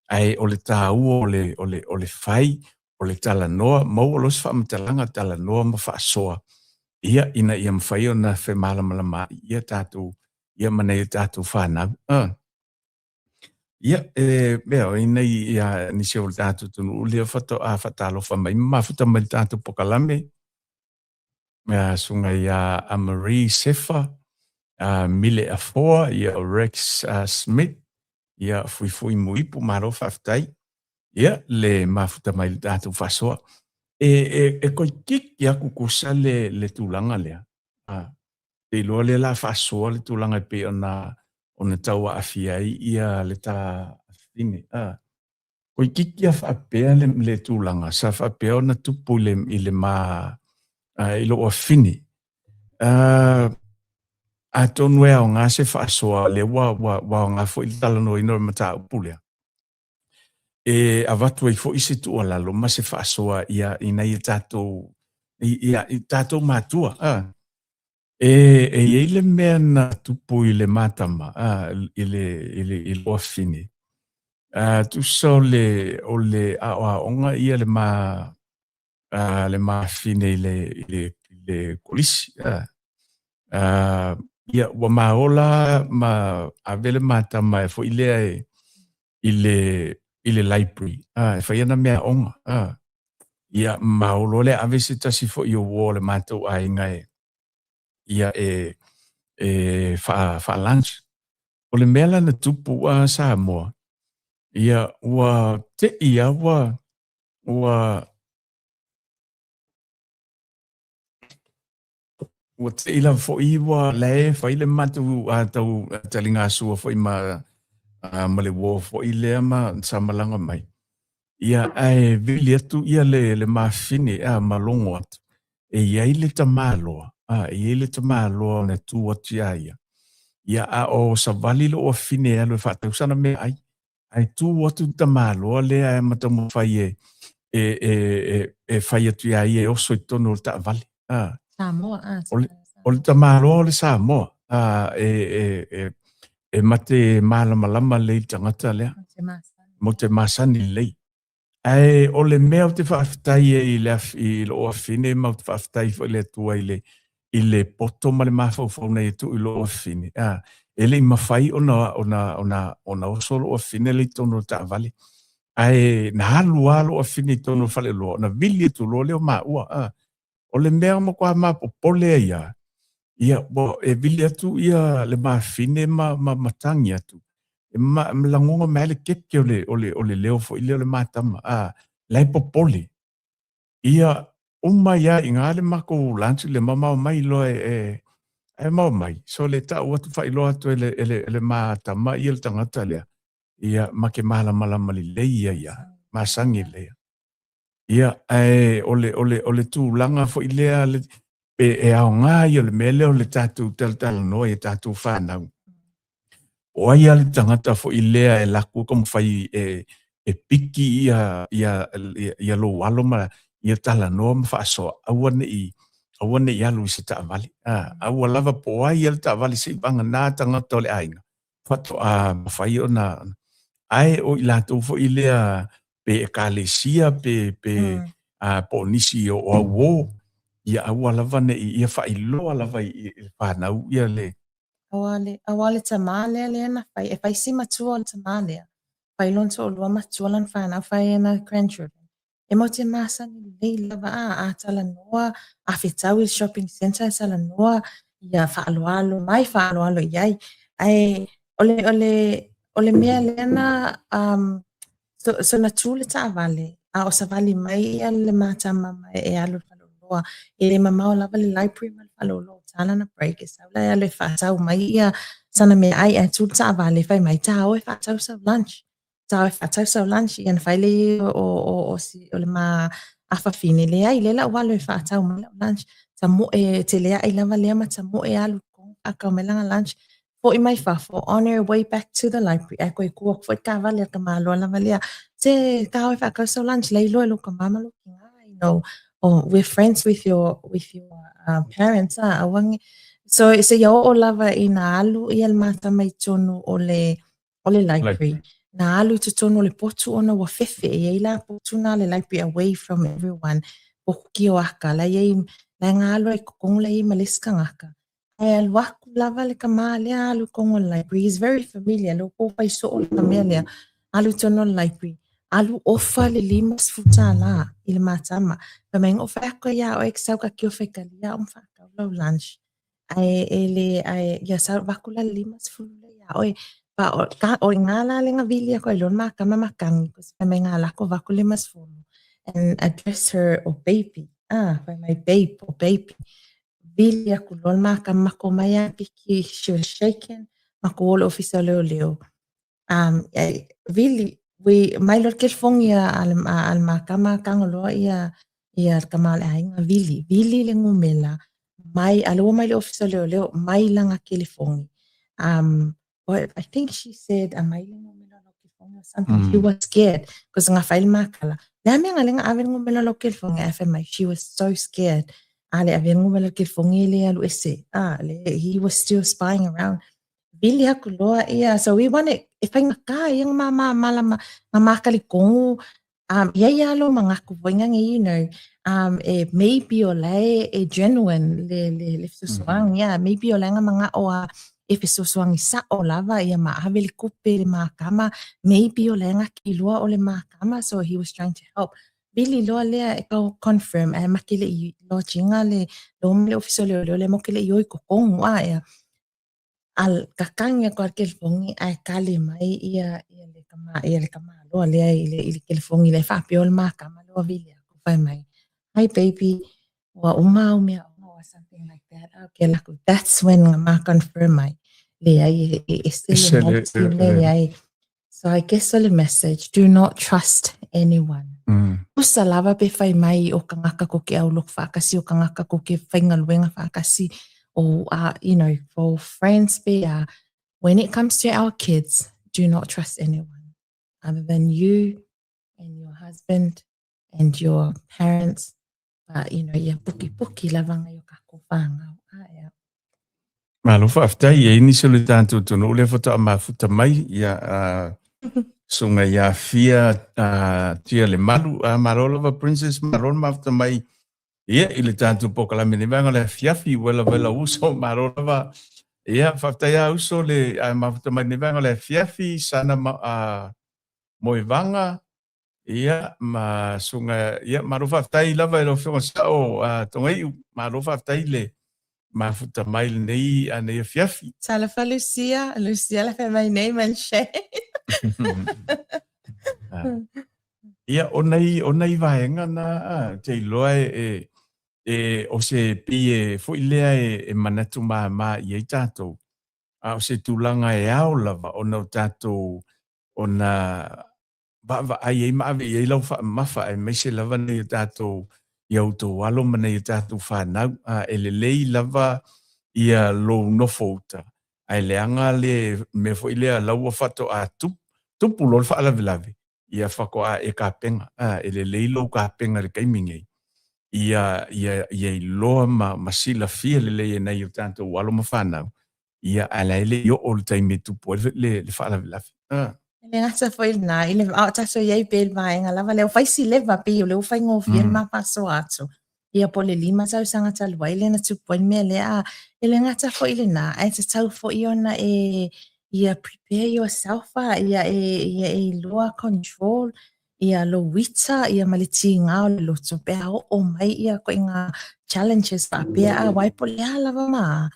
ae o le taua o le, o le, o le fai, o le talanoa, maua loa se faamatalaga, talanoa ma faasoa, ia, ina ia mafai ona femalamalamaai ia tatou, ia ma nai a tatou fanau. A. Ia, e, mea, o nei ia nisi o le tatou atunuu lea faatoa faatalofa mai ma mafuta mai le tatou pokalame, mea susuga ia Amarie Sefa, a Mile Afoa, ia o Rex Smith, ia Fuifui Muipu, malo faafetai. Ia, le mafuta mai le tatou faasoa. E, e, e koikiki aku kusa le, le tulaga lea. A, te iloa lea la faasoa le tulaga e pei ona ona tau aafia ai ia le ta afafine. A, toeitiiti a faapea le, le tulaga sa faapea ona tupu i le, i le ma, a, i lou afafine. A, atonu e aoga se faasoa lea ua, ua, ua aoga foi le talanoaina o le mataupu lea. E avatu ai foi se tuualalo ma se faasoa ia i nai a tatou ia i tatou matua. A, e, e i ai le mea na tupu i le matama, a, i le, i le, i le afafine. A, tusa o le, o le aoaoga ia le ma, a, le mafine i le, i le, i le kolisi. A, a, ia, ua maola ma ave le matama e foi lea e, i le, i le library, a, e fai ana meaaoga. A, ia, ma o loa lea ave se tasi foi o uo o le matou aiga e, ia, e, e faa, faa lunch. O le mea la na tupu a Samoa, ia, ua te'i a ua, ua, Ua te'i lava foi ua la e fai le matou tau taligasua foi ma ma le uo foi lea ma sa malaga mai. Ia, ae vili atu ia le, le mafine a ma logo atu. E i ai le tamaloa, a, e i ai le tamaloa na tu atu iā ia. Ia, a o savali lou afine e alu e faatau sana meaai. Ae tu atu le tamaloa lea e ma taumafai e, e, e, e, e fai atu iā ia e oso i totonu o le taavale. A. Samoa, a. O le, o le tamaloa o le Samoa, a, e, e, e, e mate malamalama lelei le tagata lea. Mo te masani lelei. Ae o le mea ou te faafetai ai i le i lou afafine ma ou te faafetai foi i le Atua i le i le poto ma le mafaufau na ia tuu i lou afafine, a, e le i mafai ona ona ona ona oso lou afafine lea i totonu o le taavale. Ae na alu lava lou afafine i totonu o le faleoloa ona vili atu loa lea o maua, a. O le mea matua mapopole ai lava, ia, ua e vili atu ia le mafine ma, ma, ma tagi atu, e ma, ma lagona mai le keke o le, o le, o le leo foi lea o le matama, a, la e popole. Ia, uma ia i ngā le makou lunch le mamao mai loa e, e, e mao mai. So le tau atu faailoa atu e le, e le, e le matama ia le tagata lea, ia, ma ke malamalama lelei ia ia, masani lelei. Ia, ae o le, o le, o le tulaga foi lea le, e, e aoga ia o le mea lea o le tatou talatalanoa i a tatou fanau. O ai a le tagata foi lea e laku taumafai e, e piki ia, ia, ia, ia lou alo ma ia talanoa ma faasoa, aua ne i, aua ne i alu i se taavale. A, aua lava po o ai ia le taavale se i vagana tagata o le aiga, faatoa mafai ona, ae o i latou foi lea pe ekalesia pe pe mm. a po o nisi o auō, ia aua lava ne i ia faailoa lava i, i le whānau ia le. Aua le, aua le tamā lea lea na fai, e fai si matua o le tamā lea. Fai lona toalua matua lana whānau, fai ana grandchildren. E mau te masani lelei lava a, a talanoa, a fetau i le shopping centre e talanoa, ia faaaloalo mai, faaaloalo i ai. Ae o le, o le, o le mea lea na, um, so, so na tū le taavale, a o savali mai ia le matama ma e alu i le faleoloa. E le mamao lava le library ma le faleoloa o tā lana break, e sau la e alu e faatau mai ia sana meaai ae tū le taavale fai mai, tā oe faatau sau lunch. Tā oe faatau sau lunch, ia ona fai lea o, o, o, si, o le ma afafine, leai, lea la ua alu e faatau mai lau lunch. Tamoe, telea'i lava lea ma tamoe alu faatau mai lana lunch. Foi mai fafo, on her way back to the library, ae toe tu atu foi le taavale a le tamaloa lava lea, se ta o e faatau sau lunch, la e iloa e lou tama ma lou tina, you know, or we're friends with your, with your uh, parents, ah, aua ne. So, seia oo lava ina alu ia le ma tama i totonu o le, o le library. Na alu i totonu o le potu ona ua fefe, e i ai la potu na le library away from everyone, potu kioaka, la i ai, la e ga alu ai i totonu la i ai ma le isi tagata. Ae alu aku lava le tama lea alu i totonu o le library, he's very familiar, lea ua fai soo le mea lea, alu i totonu o le library, alu ofa le $50 i le ma tama. Fai mai, na ou fai atu ai ia oe e te sau ta tiofa i talia au ma faatau lau lunch. Ae e le, ae ia sau avatu la le 50 lea ia oe. Pa o, ka, o i ngā la le na vili aku ai loa le ma tama matagi, fai mai na alu atu avatu le 50 and address her o baby, ah, fai mai babe o baby. Vili aku loa le ma tama matou omai a piki, she was shaking, matou o i le ofisa o leoleo. Um, e, vili, we, mai loa le kelefogi a, a, le, a, a le ma tama tago loa ia, ia le tama o le aiga, vili, vili le numera, mai, a lea ua omai i le ofisa o leoleo, mai lana kelefogi. Um, But I think she said, aumai le numera o lau kelefogi or something. She was scared because na fai le ma tala. Le a mea nga le na ave le numera o lau kelefogi ae fai mai, she was so scared. A le ave le numera o le kelefogi e le alu ese. Ah, le, he was still spying around. Vili aku loa ia. So we want it, e faigata ia nga ma malama, nga ma talitonu Um, i ai lava lou manatu foi nane, you know, um, e maybe o la e, e genuine le, le, le fesoasoani, mm -hmm. yeah, maybe o la e mana'o a e fesoasoani sa'o lava ia ma ave le tupe i le ma tama, maybe o la e gati loa o le ma tama, so he was trying to help. Vili loa lea e tau confirm, ae ma te le i lodge ina le, le o mai le ofisa o leoleo lea matou te le i o i totonu, a ea. Al, kakagi atu lava le kelefogi ae kali mai ia, ia le tama, ia le tamaloa lea i le, i le kelefogi lea e faapea o le ma tama lea ua vili atu fai mai, hi baby, ua uma au meaoga or something like that. Ah, okay, alu atu, that's when na ma confirm mai, leai e, e ese le motive leai. So I guess o le message, do not trust anyone. Mm. Tusa lava pe fai mai o kangaka ko ke aulotu faatasi, o kangaka ko ke faigaluega faatasi, o, uh, you know, for friends pe a, when it comes to our kids, do not trust anyone other than you and your husband and your parents. But, you know, ia pukipuki lava ngai o kākou whānau. Ah, yeah. Malo faafetai, e ai nisi o le tatou atunuu lea faatoa mafuta mai, ia, uh, susuga ia Fia uh, Tia le Malu, uh, malo lava Princess, malo le mafuta mai, ia, i le tatou polokalame nei vaega o le afiafi, uela vela uso, malo lava, ia, faafetai a uso le uh, mafuta mai nei vaega o le afiafi, sana ma, uh, Moevaga, Ia, ma susuga, ia, malo faafetai lava i lau Afioga Sao uh, Togaiu, malo faafetai le mafuta mai lenei nei afiafi. Talofa Lucia, Lucia la fai mai nei ma le Ia, o nei, o nei vaega na, te iloa e, e, e o se pei e foi lea e, e manatu māmā i ai tātou. A o se tulaga e ao lava ona o tātou ona vaavaai ai ma ave i ai lau faamamafa, aemaise lava nai o tatou i a outou alo ma nai o tatou fanau, a e lelei lava ia lou nofo uta, ae leaga le mea foi lea la ua faatoa tupu loa le faalavelave, ia faatoa e tapena, a e lelei lou tapena i le taimi nei, ia, ia, ia iloa ma, ma silafia lelei e nai o tatou alo ma fanau, Ia, ae la e le i oo le taimi e tupu ai le, le faalavelave. Ah. E le gata foi lena, i le, a o tatou i ai pea i le vaega lava lea, ua fai si leva pei o lea ua faigofie le ma faasoa atu. Ia po o le 5 tausaga talu ai lea na tupu ai le mea lea, a e le gata foi lena, ae tatau foi ona e ia prepare yourself, a ia e, ia e iloa control ia lou ita ia ma le tiga o le loto pe a oo mai ia ituaiga challenges faapea, a aua e po o le a lava ma a,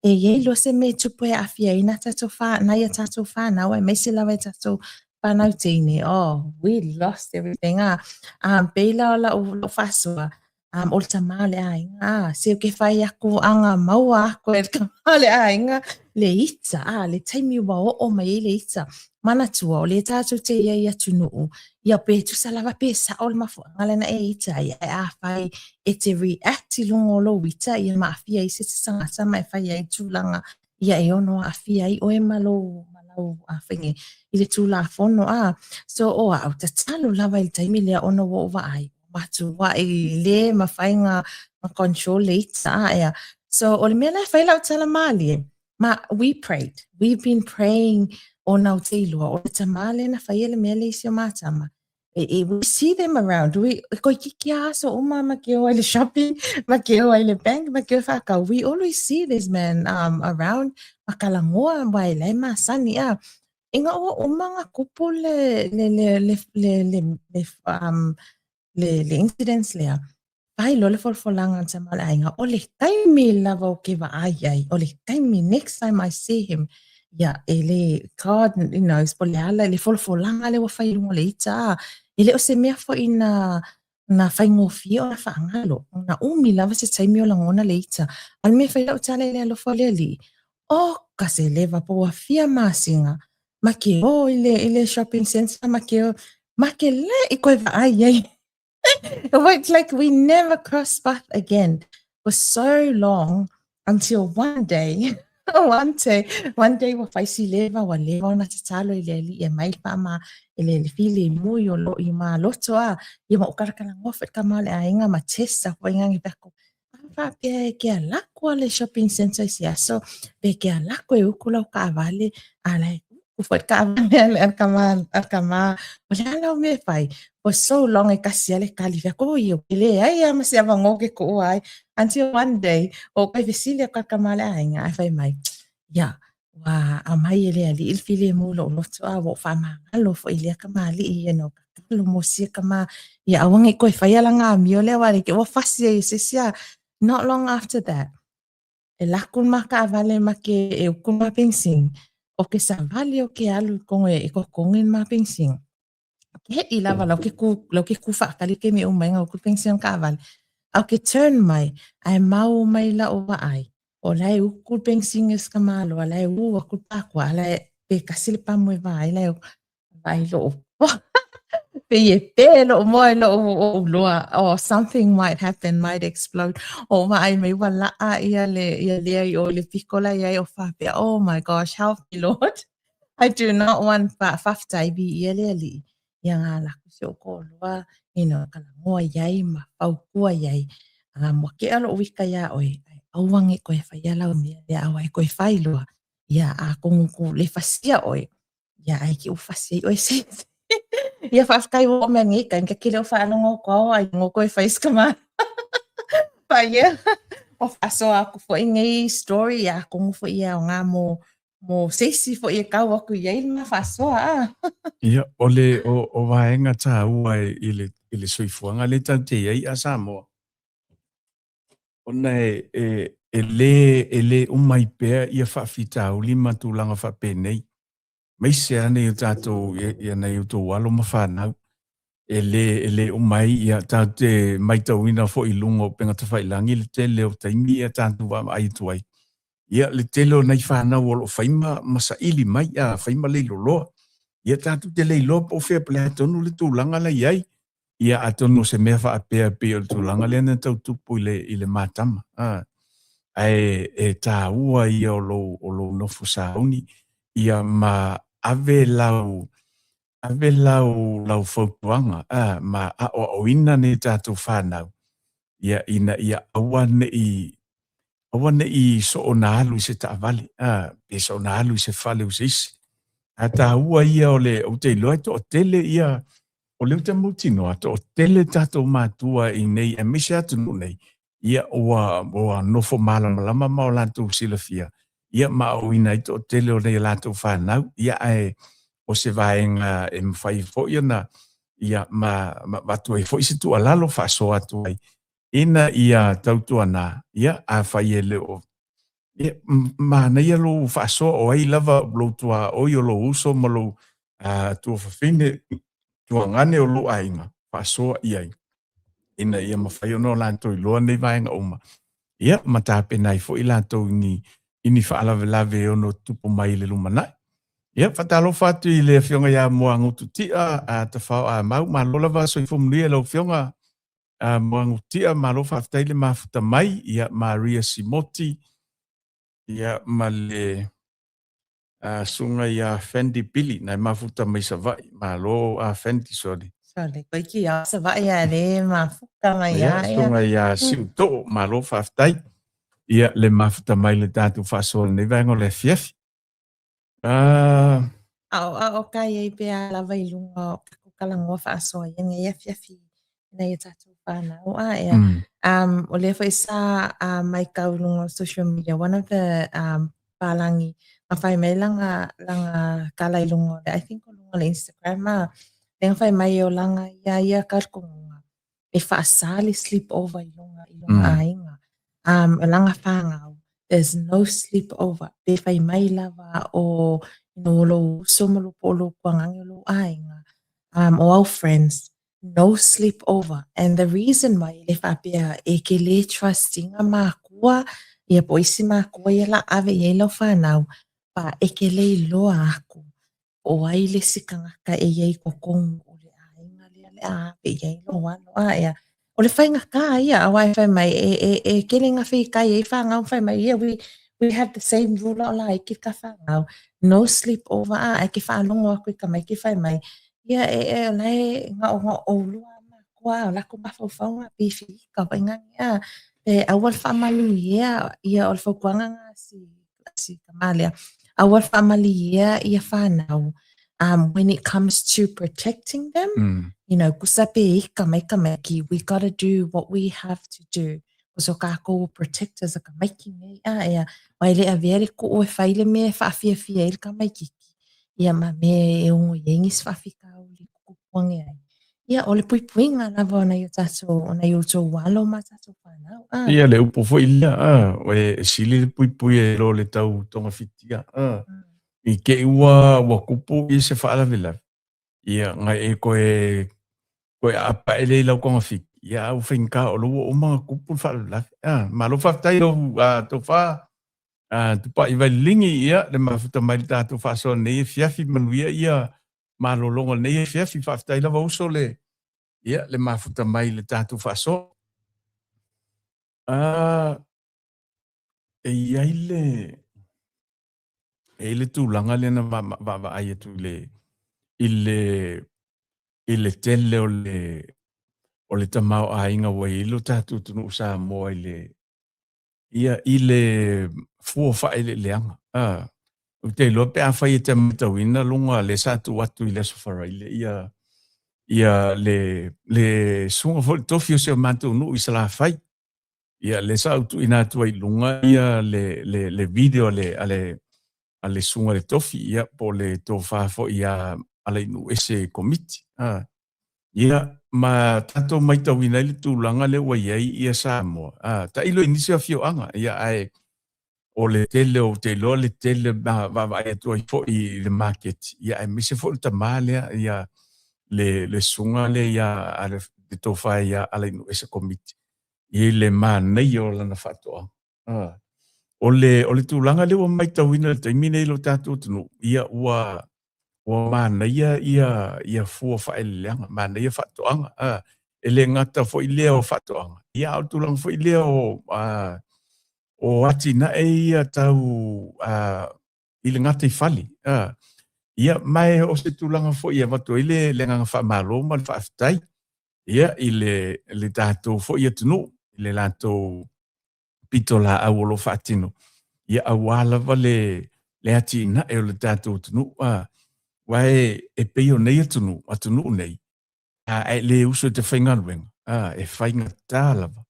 E i ai loa se mea e tupu e aafia ai nā tātou whā, nai a tātou whānau, aemaise lava e tātou whānau teine. Oh, we lost everything. Ah, um, pei la o lau, lau faasoa, um, o le tama o le aiga, ah, se o ke whai aku anga maua aku e le tama o le aiga, le ita, ah, le taimi ua oo mai ai le ita. Manatua, o lea tātou te i ai atunuu, ia pe tusa lava pe sa'o le mafuaaga lea na e ita ai, ae afai e te react i luga o lou ita, ia ma aafia ai se isi tagata ma e fai ai tulaga Ia e ono aafia ai oe ma lou ma lau faiga i le Tulafono a. So o a'u tatalo lava i le taimi lea ona ua ou vaai ua matuai le mafai ona control le ita a ea. So o le mea la e fai lau tala malie, ma we prayed, we've been praying ona ou te iloa o le tama lea na faia le mea lea i si o ma tama. We see them around. We, toeitiiti lava aso uma ma ke o ai le shopping, ma ke o ai le bank, ma ke o whakau. We always see this man um, around, ma kalagoa, wa e lae masani a. Ina ua uma ona tupu le, le, le, le, le, le, le, um, le, le incidents lea, fai loa le folafolaga a le tama o le aiga, o le taimi lava ou te vaai ai, o le taimi, next time I see him, ia, e le, God knows, po o le a le folafolaga lea ua fai i luga o le ita, a, e le o se mea foi na, na faigofie ona faagalo, na umi lava se taimi o lagona le ita. A o le mea e fai lau tala i le alofa o le Alii, oka se leva po ua fia masina, ma ke o i le, i le shopping centre, ma ke o, ma ke le i koe vaai ai. It's like we never crossed path again for so long until one day, one day, one day ua fai si leva, ua leva ona tatalo i le Alii e aumai le faama i le le filemu i o lo i maloto a, ia ma ou kalakalagoa foi le tama o le aiga ma test foi ngangi pe A faapea e ke ala aku a le shopping centre i se aso, pe ke ala aku e uku lau kaawale, a la e uku foi le kaawale a le kama, a le kama, o le a lau mea e fai? For so long e kasi a le kali, fai atu, oi, e leai a ma se avanoa ke kuua ai. Until one day, o koe fesili aku a le kama o le aiga, ae fai mai, ia, ua aumai e le alii le filemu i lou loto, a ua ou faamagalo foi i lea kamali'i, you know, tatalo mo sia kama, ia aua nei koe faia lana amio lea, aua like ua fasi ai e se isi a. Not long after that, e lako le ma kaawale ma ke e uku ma penisini, o ke sawali o ke alu i kogo e kokogi le ma penisini. Ke heʻi lava lau ke kū, lau ke kū faakali ke mea uma ai uku penisini o le kaawale. A o ke turn mai, ae mau mai la'u vaai, o la e uku le penisini a si tamāloa, la e ū aku le pākua, a la e pe kasi le pamu e vā ai la e vaai lo'u pei e pē lo'u moa i lo'u oʻu loa or something might happen, might explode. O vaai mai ua la'a ia le ia lea i o i le piko la i ai o faapea, oh my gosh, help me Lord. I do not want but faafetai viia le Alii ia nga ala atu si ou toaloa you know kalagoa iai ma fautua iai um ua keʻa loʻu ika iā ʻoe ae aua nei koe faia lau mea lea aua e koe fai loa ia atonu ku le fasia ʻoe ia ae ke u fasi ai ʻoe se ia faafetai ua oo mai nei taimi ka kele o faalogo atu ao ai no koe fai si kama but yeah ua faasoa aku foi nei story ia atonu foi e aoga mo mo se isi foi e kau aku i ai lena faasoa a. Ia, o le, o, o vaega tāua i le, i le soifuaga lea tatou te i ai a Samoa, ona e, e, e lē, e lē uma ai pea ia faafitauli ma tulaga faapenei. Aemaise lava nai o tatou, ia nai o outou alo ma fanau, e lē, e lē uma ai, ia, tatou te maitauina foi i luga o upegatafailagi le tele o taimi ia tatou vaavaai atu ai. Ia, le tele o nai fanau o lo o fai ma, ma saili mai, a fai ma leiloloa. Ia, tatou te le iloa po o fea po o le a tonu le tulaga la i ai. Ia, atonu o se mea faapea pei o le tulaga lea na tau tupu i le, i le matama. A, ae e tāua ia o lou, o lou nofo sauni, ia ma ave lau, ave lau, lau fautuaga, a, ma aʻoaʻoina nei tatou fanau, ia, ina ia aua neʻi, aua neʻi soona alu i se taavale, a, pe soona alu i se fale o se isi. A tāua ia o le, ou te iloa e toatele ia, o lea ou te mautinoa, toatele tatou matua i nei, aemaise atunuu nei, ia ua, ua nofo malamalama ma o latou silafia, ia ma aoina ai toatele o nei latou fanau, ia ae o se vaega e mafai foi ona, ia ma, ma avatu ai foi se tuualalo faasoa atu ai, ina ia tautuana, ia afai e le o, ia, manaia lou faasoa o ai lava lou tuaoi o lou uso ma lou uh, tuafafine, tuagane o lou aiga, faasoa i ai, ina ia mafai ona o latou iloa nei vaega uma, ia, ma tapena ai foi latou i ni, i ni faalavelave e ono tutupu mai i le lumanai. Ia, faatalofa atu i le Afioga ia Moagutu Tia, a Tafao Amau, malo lava soifua manuia i lau Afioga a Moagutu Tia, malo faafetai le mafuta mai, ia Maria Simoti, Ia, ma le susuga ia Fendi Pili, na e mafuta mai Savaii. Malo a Fendi, sorry. Sorry, koe ki a Savaii a le mafuta mai a. Ia, susuga ia Siu Too, malo faafetai. Ia, le mafuta mai le tatou faasoa lenei vaega o le afiafi. A o ka iai pe a lava i luga o tatou talanoa faasoa i lenei afiafi i nai o tatou whānau. A, ea. O lea foi sa maitau i luga o social media, one of the palangi, ma fai mai lana, lana tala i luga o le, I think o luga o le Instagram, a, lea na fai mai o lana ia ia talitonuga e faasa le sleep over i lona, i lona aiga. O lana whānau, there's no sleep over. Pe fai mai lava o, you know, o lou uso ma lou, po o lou tuagane o lou aiga, o au friends, no sleep over. And the reason why e le faapea e te le trust ina makua, ia po o isi makua ia la ave i ai lau whānau, pa e te le iloa aku o ai le isi tagata e i ai i totonu o le aiga lea le a ave i ai lou alo. A ea, o le faigata ia, aua e fai mai, e tele ina fetai ai fanau ma fai mai, yeah, we have the same rule a o laiti ka fanau, no sleep over, a e te faalogo atu i tamaiti fai mai, ia e, e, o la e na o, na o ʻolua a makua, o latou mafaufauga pei fika foi nani, a, e aua le faamaluia, ia o le fautuaga na a si si tama lea. Aua le faamalie ia whanau when it comes to protecting them, you know, kusa pe ika mai tamaiti, we gotta do what we have to do. Ko so kākou protectors a tamaiti nei, a ea, wai le avea le ku'u e fai le mea e whaafiafia ai le tamaititi, ia ma mea e ono i ai nisi faafitauli e tutupu ane ai. Ia, o le puipuiga lava o nai o tātou, o nai outou alo ma tātou whānau. Ah. Ia, le upu foi lea, ah, e sili le puipui e lo le tau togafitia. Ah. I te i ua, ua kupu i se faalavelave. Ia, ngai e koe, koe aapae lea i lau togafiti. Ia, a ua faigata o lo ua uma ona kupu le faalavelave. Ah, malo faafetai lau tofa Tupai Vaililigi, ia, le mafuta mai le tatou faasoa nei afiafi, manuia ia malologa lenei afiafi. Faafetai lava uso le, ia, le mafuta mai le tatou faasoa. E i ai le, e i ai le tulaga lea na vaavaai atu i le, i le, i le tele o le, o le tamaoaiga ua i ai lo tatou atunuu Samoa i le, ia i le fua faaeleeleaga. A, ou te iloa pe afai e te matauina luga lea sa tuu atu i le Aso Faraile ia ia le le susuga foi le tofi o si o matou nuu i Salafai. Ia lea sa ou tuuina atu ai i luga ia le le le video a le a le a le susuga i le tofi ia po o le tofa foi ia Alainuuese Komiti. A, Ia, ma tatou maitauina ai le tulaga lea ua i ai ia Samoa. A, tailo i nisi o afioaga, ia, ae o le tele, ou te iloa le tele ma vaavaai atu ai foi i le maketi, ia, aemaise foi o le tama lea, ia, le, le susuga lea ia, a le, le tofa ia Alainuuese Komiti, i le manaia o lana faatoaga. A, o le, o le tulaga lea ua maitauina i le taimi nei i lo tatou atunuu, ia, ua, ua manaia ia, ia fua faaeleeleaga, manaia faatoaga. A, e le gata foi lea o faatoaga, ia, a o le tulaga foi lea o, a, o atinae ia tau, a, i le gataifale. A, ia, ma e o se tulaga foi e avatu ai le, le agaga faamalo ma le faafetai, ia, i le, le tatou foi atunuu, i le latou pitolaau o lo o faatino, ia aua lava le, le atinae o le tatou atunuu. A, aua e, e pei o nei atunuu, atunuu nei, a, a e le usu e te faigaluega, a, e faigata lava,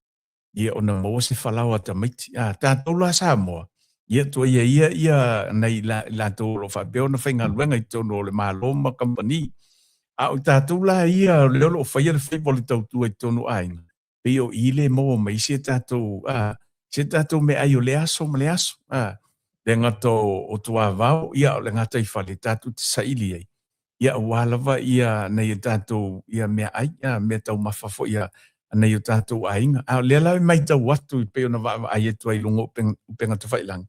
ia ona maua se falaoa a tamaiti. A, tatou la Samoa, ia tuaia ia ia nai la, latou o lo o faapea ona faigaluega i totonu o le Malo ma kamupani. A o tatou la ia o lea o lo o faia le faiva o le tautua i totonu o aiga, pei o i le maua mai si a tatou, a, si a tatou meaai o le aso ma le aso, a, le gata o, o tuavao, ia, o le gataifale tatou te saili ai, ia, aua lava ia nai o tatou, ia meaai, a, meataumafa foi a, a nai o tatou aiga. A o lea la e maitau atu e pei ona vaavaai atu ai i luga o upega tafailagi,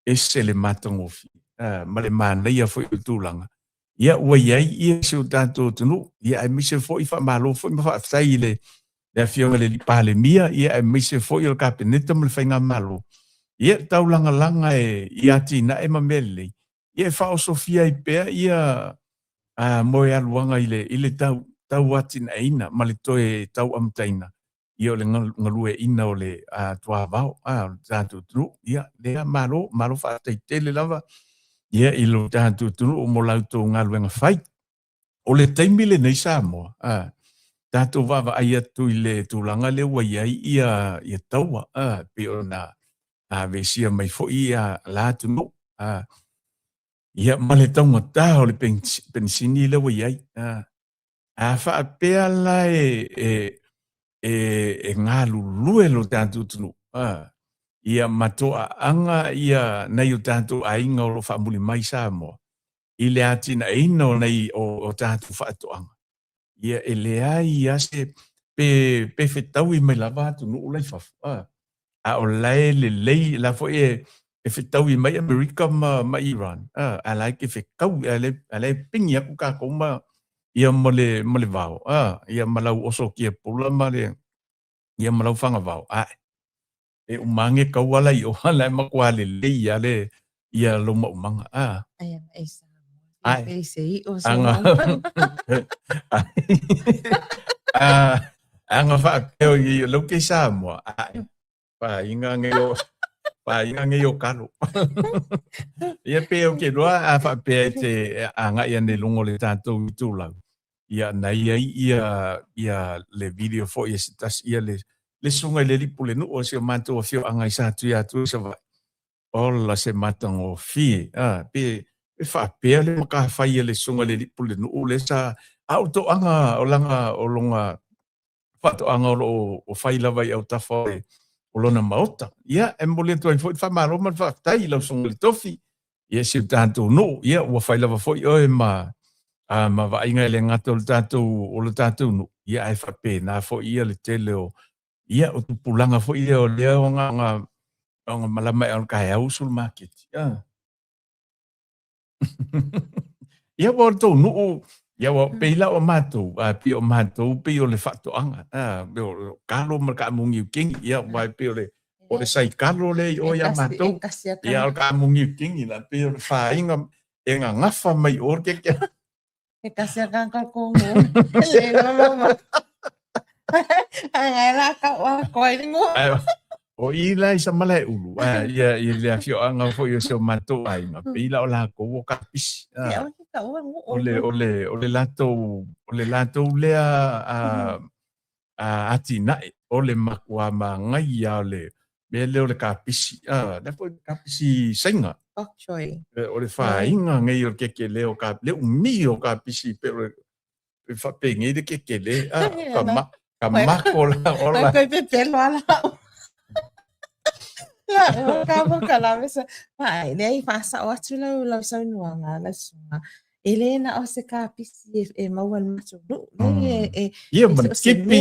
ese le matagofie, a, ma le manaia foi o le tulaga, ia ua i ai ia si o tatou atunuu, ia aemaise foi faamalo foi ma faafetai i le le Afioga i le Palemia, ia aemaise foi o le Kapeneta ma le Faigamalo, Ia, le taulagalaga e i atinae ma mea lelei, ia e faaosofia ai pea ia a moealuaga i le i le tau tau atinaeina ma le toe tau amataina ia o le galueaiina o le tuavao a o le tatou atunuu. Ia, lea malo, malo faafetai tele lava ia i lo tatou atunuu mo la outou galuega fai. O le taimi lenei Samoa, a, tatou vaavaai atu i le tulaga lea ua i ai ia, ia taua, a, pei ona avesia mai foi ia la atunuu, a, ia ma le taugata o le penisini lea ua i ai. A, a faapea la e, e, e, e galulue lo tatou atunuu, a, ia ma toaaga ia nai o tatou aiga o lo o faamuli mai Samoa, i le atinaeina o nei o tatou faatoaga, ia e leai lava se pe pe fetaui mai lava atunuu la i fafo, a, a o la e lelei, la foi e e fetaui mai Amerika ma ma Iran, a, a la e ke fekaui, a le a la e pigi aku kākou ma ia ma le ma le vao, a, ia ma lau oso kia pula ma le ia ma lau faga vao, ae e uma age kaua la i o la e matua lelei a le ia lou maumaga a. Ai ana e sa. Ai. E se i o se Anga. A anga faapea o i lau ke Samoa. Ai. Paaiga nge o paaiga nge o kalo. Ia pe o ke loa a faapea e te agai ane i luga o le tatou itulau. Ia na i ai ia ia le video foi e se tasi ia le le susuga i le alii pulenuu o si o matou afioaga i Satuiatua i Savaii. Ola se matagofie, a, pe, pe faapea le matafai a le susuga i le alii pulenuu lea sa, a o toaga o lana, o lona faatoaga o lo o fai lava i autafa o, le, o lona maota. Ia, e momoli atu ai foi le faamalo ma le faafetai i lau susuga i le tofi, ia si o tatou nuu, ia ua fai lava foi oe ma, a, ma vaaiga e le gata o le tatou, o le tatou nuu, ia ae faapena foi ia le tele o, ia o tupulaga foi ia o lea o nga, nga, o nga malama e o le taeao usu le maketi. Ah. Ia ua o le tou nuu, ia ua pei la o matou, a pei o matou pei o le faatoaga, a pei o kalo ma le kaamugiu kingi, ia ua pei o le o le saikalo lea i o ia matou. Ia o le kaamugiu kingi la pei o le fāiga e gagafa mai i o le keke. E kasi a kaka kongo. Le no mama. Ai la ka wa ko ai ngo. O i la i sa malae ulu, a ia i le afioaga foi o si o matou aiga, pei la o lakou o kapisi. A, o le o le o le latou o le latou lea a a atinae o le makuā magaia o le mea lea o le kapisi. A, lea foi kapisi Saina. Bok choy. O le fāiga nei o le kekele o ka le umi o kapisi pe o le e faapenei le kekele a ka ma ka mako la ola. Koe pepelo ala. La o ka mo ka la mesa. Ma ai le ai faasao atu lau lau saunoaga lau susuga. E le na o se kapisi e, e maua i le matou nuu. Nei e e Ia ma le kipi.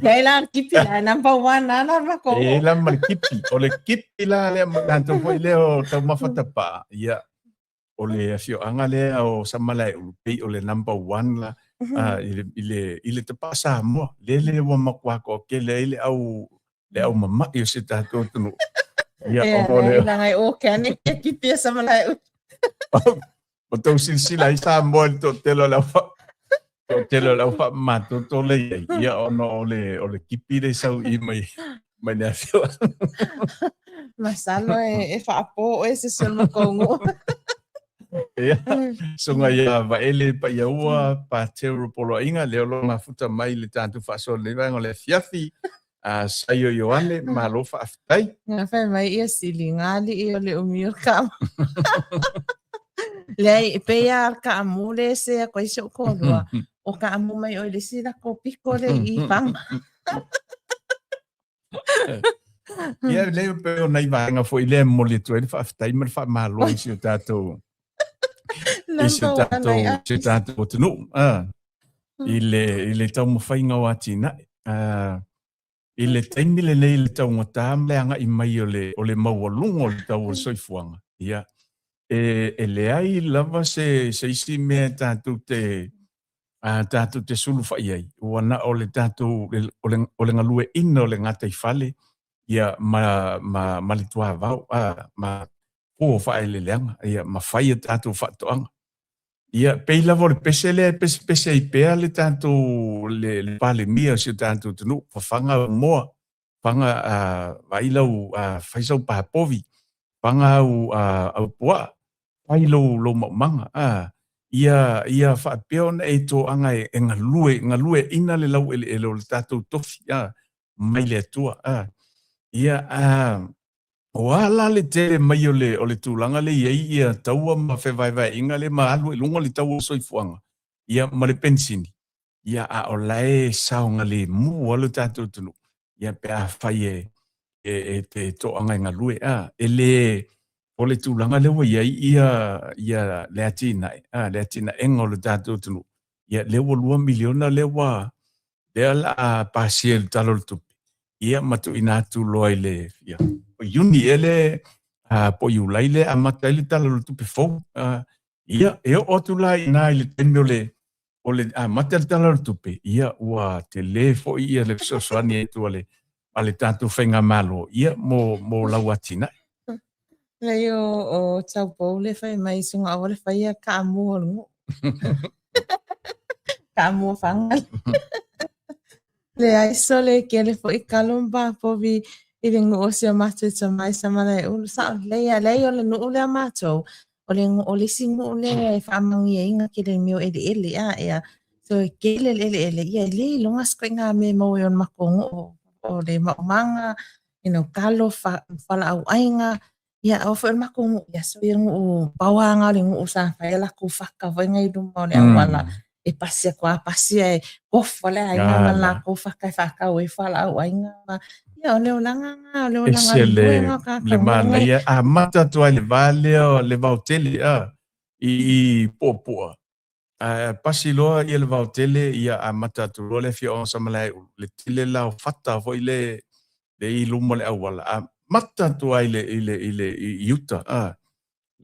Nei la kipi la number one la la ma ko. E la ma le kipi. O le kipi la lea ma tatou foi lea o taumafa tapaa. Ia o le afioaga lea o Samalaeulu pei o le number one la i le, i le, i le tapaa Samoa. Lele ua matua toatele ai le au, le au mama'i o si o tatou atunuu. Ia, o le... Ngai o ke ane ke kipi a Samalaeulu. O tou silasila ai Samoa i le toatele o le au toatele o le au faamamatoto le i ai, ia ona o le, o le kipi le sau i mai, mai le afioaga. Masalo e, e faapo oe se si o le matou nuu. Ia, susuga ia Vaele Paiaua Patero Poloaiga, lea o lo o mafuta mai le tatou faasoa i lenei vaega o le afiafi. A Saio Ioane, malo faafetai. Nga fai mai ia sili ngā alii o le umi o le kaamu. Leai, e pei lava o le kaamu le e se atu ai si ou toalua, o kaamu mai oe i le isi latou pito le i Faga. Ia, lea e pei o nai vaega foi lea e momoli atu ai le faafetai ma le faamalo i si o tatou i si o tatou, si o tatou atunuu. Ah. I le, i le taumafaiga o atinae. Uh, I le taimi lenei i le taugata ma le agai mai o le, o le maualuga o le tau o le soifuaga, ia, e, e leai lava se, se isi mea tatou te, a, tatou te sulufai ai, ua na o le tatou, o le, o le galueaiina o le gataifale, Ia, ma, ma, ma le tuavao, a, ma fua o faaeleeleaga, ia, ma fai a tatou faatoaga. Ia, pei lava o le pese lea e pesepese ai pea le tatou, le, le Palemia o si o tatou atunuu, fafaga au moa, fafaga, a, vaai lau, a, fai sau papovi, fafaga au, a, au puaa, fai lou, lou maumaga, a, ia, ia faapea ona e toaga e, e galue, galueaiina le laueleele o le tatou tofi, a, mai le Atua. A, ia, a, o a la le tele mai o le, o le tulaga le i ai ia taua ma fevaevaeaiga le ma alu i luga le tau o le soifuaga, ia, ma le penisini, ia, a o la e saogalemu lava lo tatou atunuu, ia, pe afai e, e, e te toaga e galue, a, e le, o le tulaga lea ua i ai ia, ia le atinae, a, le atinaega o le tatou atunuu, ia, lea ua $2 miliona lea ua, lea o le a pasia i le Tala o le Tupe, ia ma tuuina atu loa i le, ia, o Iuni ea le, po o Iulai le amata ai le Tala o le Tupe fou. Ia, e oo atu la i ina i le taimi o le, o le amata le Tala o le Tupe, ia, ua tele foi ia le fesoasoani atu a le, a le tatou Faigamalo, ia, mo, mo lau atinae. Leai o, o Taupou le fai mai suga aua le faia kaamu o le nuu. Kaamu o Faga. Leai sole kele foi kalo ma papovi i le nuu o si o matou tama i Samalaeulu. Sao lelei lava, leai o le nuu lea o matou, o le, o le isi nuu lea e faamanuiaina tele i mea o eleele a ea. So e tele le eleele, ia e le iloga se ituaiga mea e maua ai o le matou nuu, o le maumaga, you know, kalo, fualaau aina, ia aua foi o le matou nuu, ia so ia nuu, pau lava lena o le nuu sa fai a latou fata foi nei i luma o le auala, e pasi atu lava pasi ae tofa le aiga ma le latou fata e faatau ai fualaau aina ma, ia o le olaga lena, o le olaga Ese le, lena o tagata le nuu nei. manaia, amata atu lava i le va lea o le vaotele, a, i, i Puapua, Ae pasi loa ia le vaotele, ia amata atu loa le afioaga o Samalaeulu, le tele la o fata foi le le i luma o le auala, amata atu lava i le i le i le i uta, a,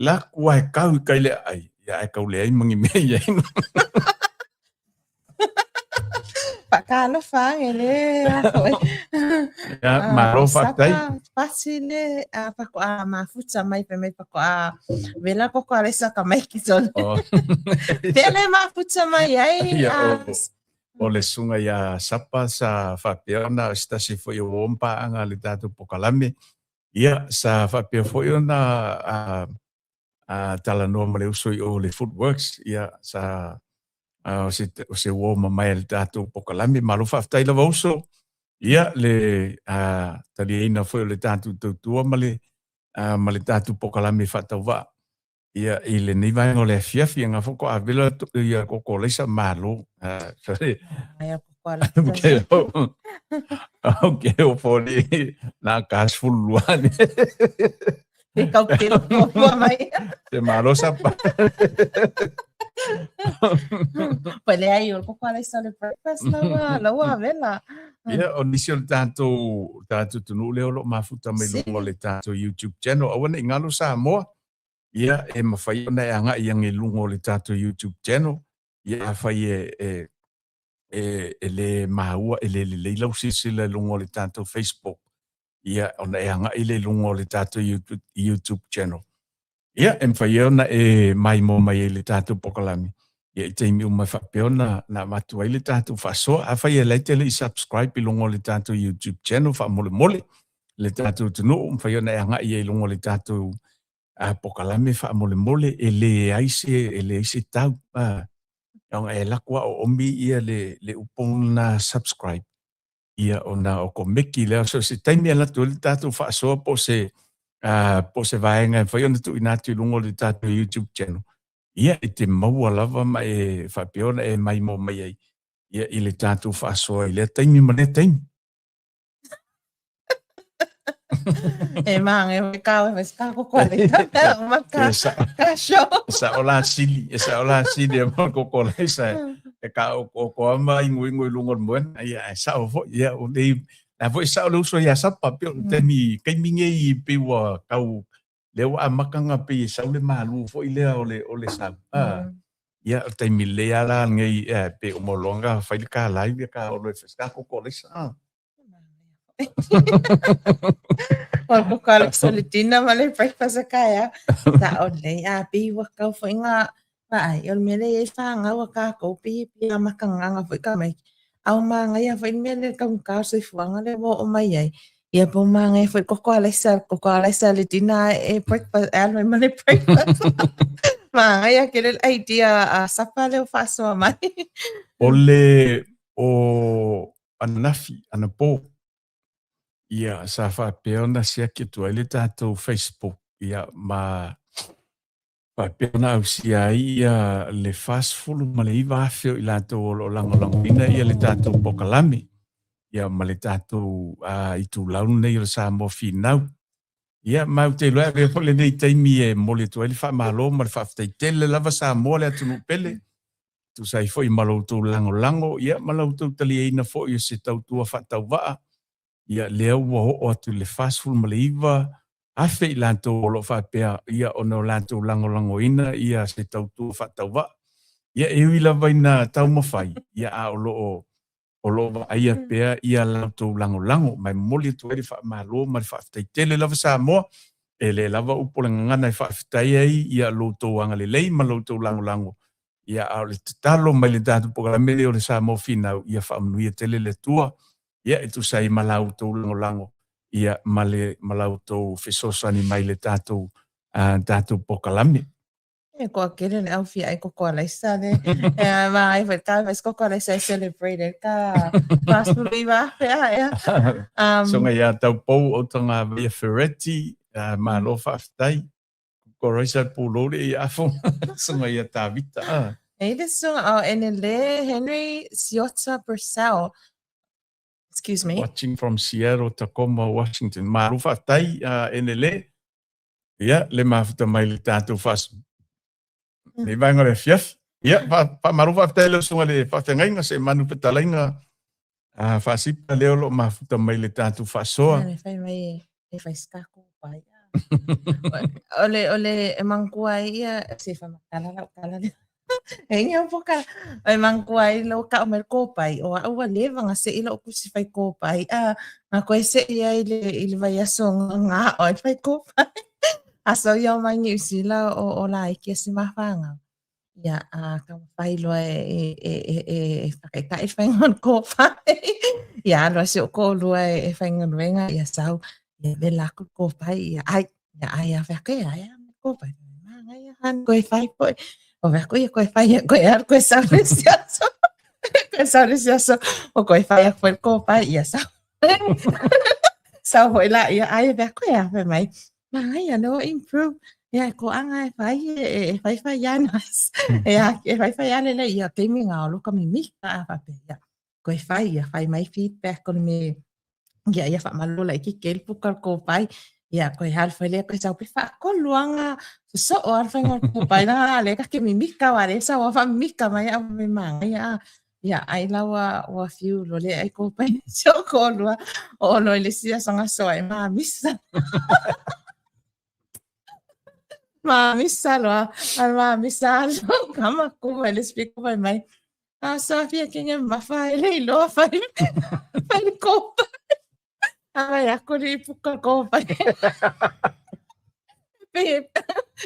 la ku lava e kau i kai le aai, ia ae tau leai ma ni mea i ai. Faatalofa ane le foi. Ia, malo faafetai. Pasi le faatoa mafuta mai fai mai faatoa vela koko a lesa tamaiti sole. Oh. Pea le mafuta mai ai. Ia, o, o le susuga ia Sapa sa faapea ona se tasi foi o uo ma paaga a le tatou pokalame. Ia, sa faapea foi ona a, a talanoa ma le uso i o le Footworks. Ia, sa a, o se, o se uo mamae a le tatou pokalame. Malo faafetai lava uso. Ia, le a, taliaina foi o le tatou tautua ma le a, ma le tatou pokalame faatauvaa. Ia, i lenei vaega o le afiafi, ia ngā foko a vela ia koko leisa malo. A, sorry. Ai a koko ala. Okay, okay, o foli na ka sefulu lua ni. Te kau tele pua mai. Te malo sapa. Pa leai o koko ala isa le breakfast laua, laua vela. Ia, o nisi o le tatou, tatou atunuu lea o lo o mafuta mai luga o le tatou YouTube channel. Aua ne i galo Samoa, ia, e mafai ona e agai ane i luga o le tatou YouTube channel. Ia, afai e, e, e, e le maua, e le lelei lau silasila i luga o le tatou Facebook, ia, ona e agai lea i luga o le tatou YouTube, YouTube channel. Ia, e mafai ai ona e maimoa mai ai i le tatou pokalame, ia i taimi uma e faapea ona na avatu ai le tatou faasoa. Afai e la e te le i subscribe i luga o le tatou YouTube channel faamolemole le tatou atunuu, mafai ona e agai ai i luga o le tatou pokalame faamolemole, e leai se, e leai se tau. Ona e alu atu lava o omi ia le, le upu lena subscribe, ia ona o komeki lea so se taimi e alu atu ai le tatou faasoa po o se po o se vaega e mafai ona tuuina atu i luga o le tatou YouTube channel, ia e te maua lava ma e faapea ona e maimoa mai ai ia i le tatou faasoa i lea taimi ma lea taimi. E manaia foi ka vai ficar com 40 uma E sa, cachorro. e sao la sili, e sao la sili e ma koko laisa e ka o o ko ama ingoingo i luga o le moena, ia e sao foi, ia o nei, la foi sao le uso ia Sapa pei o le taimi taimi nei pei ua tau lea ua amata ona pei e sau le malu foi lea o le o le sau. Ah, ia o le taimi lelei lava la lenei pei uma loa ona fai le ka live ia ka olo e ka koko laisa. Ah. O le koko alaisa o le dinner ma le breakfast o taeao. Sao lelei. A pei ua tatau foi ona vaai, o le mea lea e i ai fanau a tatou pei e fia matagaga foi tamaiti. A ua manaia foi le mea lea i le taugata o le soifuaga lea ua oo mai ai. Ia pe ua manaia foi le koko alaisa, koko alaisa i le dinner ae breakfast, e alu ai ma le breakfast. Manaia tele le idea a Sapa lea ua faasoa mai. O le o ananafi, anapo, ia sa faapea ona siaki atu ai le tatou Facebook, ia ma faapea ona ausia ai ia le 49,000 o i latou o lo o lagolagoina ia le tatou polokalame, ia ma le tatou itulau lenei o le Samoa Finau. Ia, ma ou te iloa e avea foi lenei taimi e momoli atu ai le faamalo ma le faafetai tele lava Samoa le atunuu pele, tusa ai foi ma lo outou lagolago, ia ma la outou taliaina foi o se tautua faatauvaa, ia lea ua oo atu i le 49,000 i latou o lo o faapea ia ona o latou lagolagoina ia se tautua faatauvaa. Ia e ui lava ina taumafai, ia a o lo o o lo o vaaia pea ia la outou lagolago, ma e momoli atu ai le faamalo ma le faafetai tele lava Samoa, e le lava upu o le gagana e faafetai ai ia lo outou agalelei ma lo outou lagolago, ia a o le tatalo mai le tatou polokalame lea o le Samoa Finau, ia faamanuia tele le Atua, ia e tusa ai ma la outou lagolago, ia ma le ma la outou fesoasoani mai i le tatou tatou polokalame. E toatele le au fia ai koko alaisa le e vaai foi ka fai koko alaisa e celebrate e ka 49,000 a ea. Soga ia Taupou o tanga vaia Ferretti, malo faafetai. Ko Raisa pulou le ia afo soga ia Tavita. E le soga o ene le Henry Siota Purcell. Excuse me. Watching from Seattle, Tacoma, Washington. Malo faafetai ene le. Ia, le mafuta mai le tatou faas... Nei vaega o le afiafi. Ia, faamalo faafetai lau susuga i le faafeagaiga se manu fetalaiga faasipa lea o lo o mafuta mai le tatou faasoa. Le fai mai e fai se tatou pai. O le, o le e manatua ai ia, se faamatala lau tala lea. E ia poka, e manatua ai lau tau mai le kopai, o au ua leva ona sei lou tusi fai kopai, a na koe sei ai le, i le vaiaso nga o ai fai kopai. Aso ia o mai Niu Sila o, o laiti a si mafanau. Ia, a taumafai loa e, e, e, e, e, e whakaitai whainga o le kōpai. Ia, alu a si o kōlua e, e whaingaluenga, ia sau, ia wela aku le kōpai, ia ai, Ia ai a whea koe, ai a me kōpai. Māngai a han koe whai koe. O whea koe, koe whai a koe aru koe sau le si aso. Koe sau le si aso. O koe whai a koe kōpai, ia sau. Sau hoi la, ia ai a whea koe a whai mai. Māngai a no improve. Ia ko anga e whai e, e, e whai whai a nice. E a, e whai whai a lele, ia teimi ngā o loka mi mika a whape. Ia, koe whai, ia whai mai feedback o le me Ia, ia faamalo laitiiti ai le puka o le kopai. Ia, koe alu foi lea koe sau pe faatolu lava sosoo lava le faiga o le kopai leaga a lea ta te mimika aua lea sau lava faamimika mai au me manaia a. Ia, ai la ua ua fiu loa le ai kopai si ou toalua oo loa i le isi aso gaso ai mamisa. Mamisa loa, a mamisa loa kama ku mai le speaker fai mai. A Safia kenge mafa e le iloa fai fai le kopai. A mai aku le puka kopai. Pe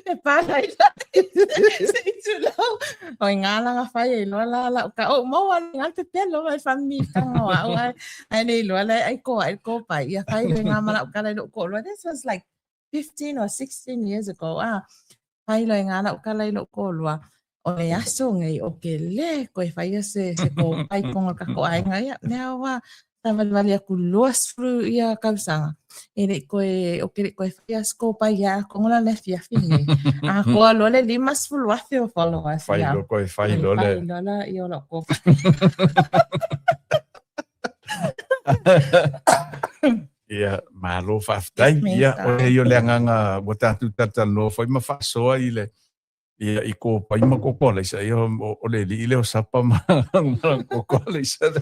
e pālai la se i tulau. O i ngā langa fai e iloa la la ka o mau a ngā te pelo mai whamikanga o au ai ai le iloa le ai ko ai kopai. Ia fai le ngā mala o kala i lo ko This was like 15 or 16 years ago. Ah, fai loa i ngā lau kala i lou toalua, o le aso nei o ke lē koe faia se, se kōpai konga o kako aiga, ia, mea ua savalivali aku 20 ia kausaga, e le'i koe, o ke le'i koe faia se kōpai ia konga la le afiafi nei. A koa loa le 50,000 o followers. Fai loa koe, fai loa le. Fai loa la ia o lau kōpai. Ia, malo faafetai. Ia, o le ia o le agaga ua tatou talatalanoa foi ma faasoa i le ia i kōpai ma koko alaisa. Ia, o le alii lea o Sapa ma ma koko alaisa.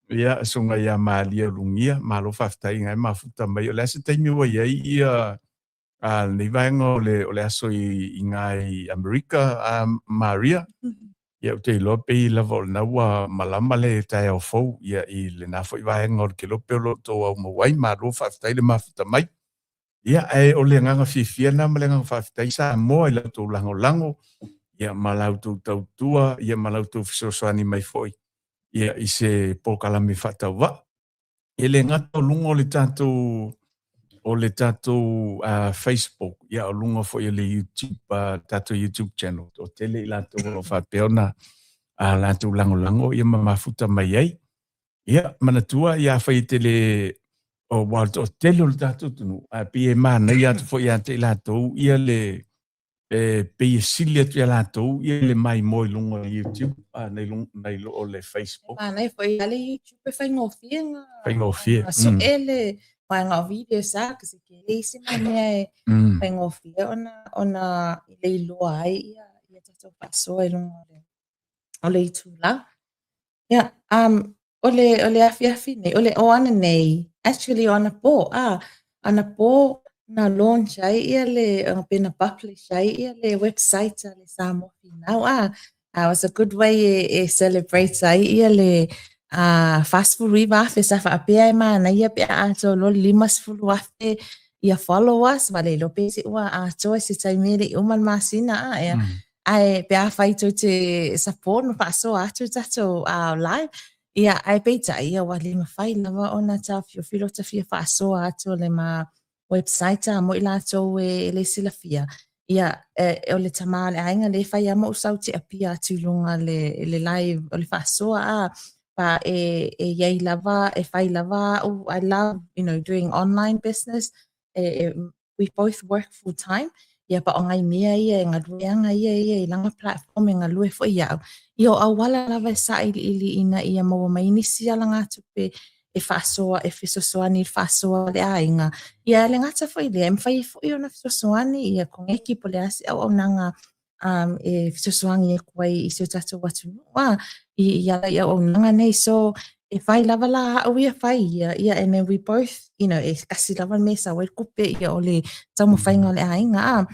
Ia, susuga ia Malia Lugia, malo faafetai ngai mafuta mai. O le a se taimi ua i ai ia a lenei vaega o le o le aso i i ngai Amerika a Maria? Ia, ou te iloa pei lava o lena ua malama le taeao fou, ia, i lena foi vaega o le kelope o lo o outou aumau ai. Malo faafetai le mafuta mai. Ia, ae o le agaga fiafia lena ma le agaga faafetai Samoa i la outou lagolago, ia, ma la outou tautua, ia, ma la outou fesoasoani mai foi, ia, i se polokalame faatauvaa. E le gata o luga o le tatou o le tatou Facebook, ia o luga foi o le YouTube, tatou YouTube channel. Toatele i latou o lo o faapea ona a latou lagolago ia ma mafuta mai ai. Ia, manatua, ia afai e te le o ua toatele o le tatou atunuu, ae pei e manaia atu foi ia te i latou ia le e pei e sili atu ia latou ia le maimoa i luga o le YouTube a nai luga nai lo o le Facebook. Manaia foi ia le YouTube e faigofie na faigofie. Na soe le vaega o video sa ka se ke le isi na mea e faigofie ona ona le iloa ai ia ia tatou faasoa i luga o le o le itula. Yeah, o le, o le afiafi nei, o le o ananei, actually o anapō, ah, anapō na launch ai ia le, pe na publish ai ia le website a le Samoa Finau, ah, it was a good way e, e celebrate ai ia le uh, 49,000 sa faapea e manaia pe a atoa loa le 50,000 ia followers, ma le iloa pe se ua atoa i se taimi e le i uma le masina, ah, ea. Ae pe afai tou te support ma faasoa atu i tatou live, ia, ae peitai, ia, ua le mafai lava ona taofiofi lota fia faasoa atu o le ma website a mo i latou e le silafia. Ia, e, o le tama o le aiga lea e fai lava ma ou sau tiapia atu i luga le, le live o le faasoa, a, pa e, e i ai lava, e fai lava au, I love, you know, doing online business, e, e we both work full time, ia pa o ngai mea ia e galue aga ia ia i lana platform e galue foi iaʻu. Ia o auala lava e sailiili ina ia maua mai nisi alagatupe e faasoa e fesoasoani i le faasoa a le aiga. Ia e le gata foi i lea, e mafai ai foi ona fesoasoani ia koneki po o le a se auaunaga um, e fesoasoani atu ai i si o tatou atunuu a, i, i ala i auaunaga nei. So, e fai lava la au ia fai ia, ia, and then we both, you know, e kasi lava le mea e sau ai le kupe, ia, o le taumafaiga o le aiga, a.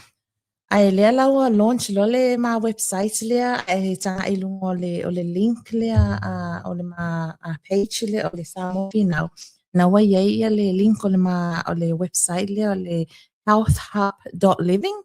Ae lea la ua launch loa le ma website lea, ae tagai i luga o le, o le link lea, uh, o le ma uh, page lea, o le Samoa Finau, na ua i ai ia le link o le ma, o le website lea, o le healthhub.living,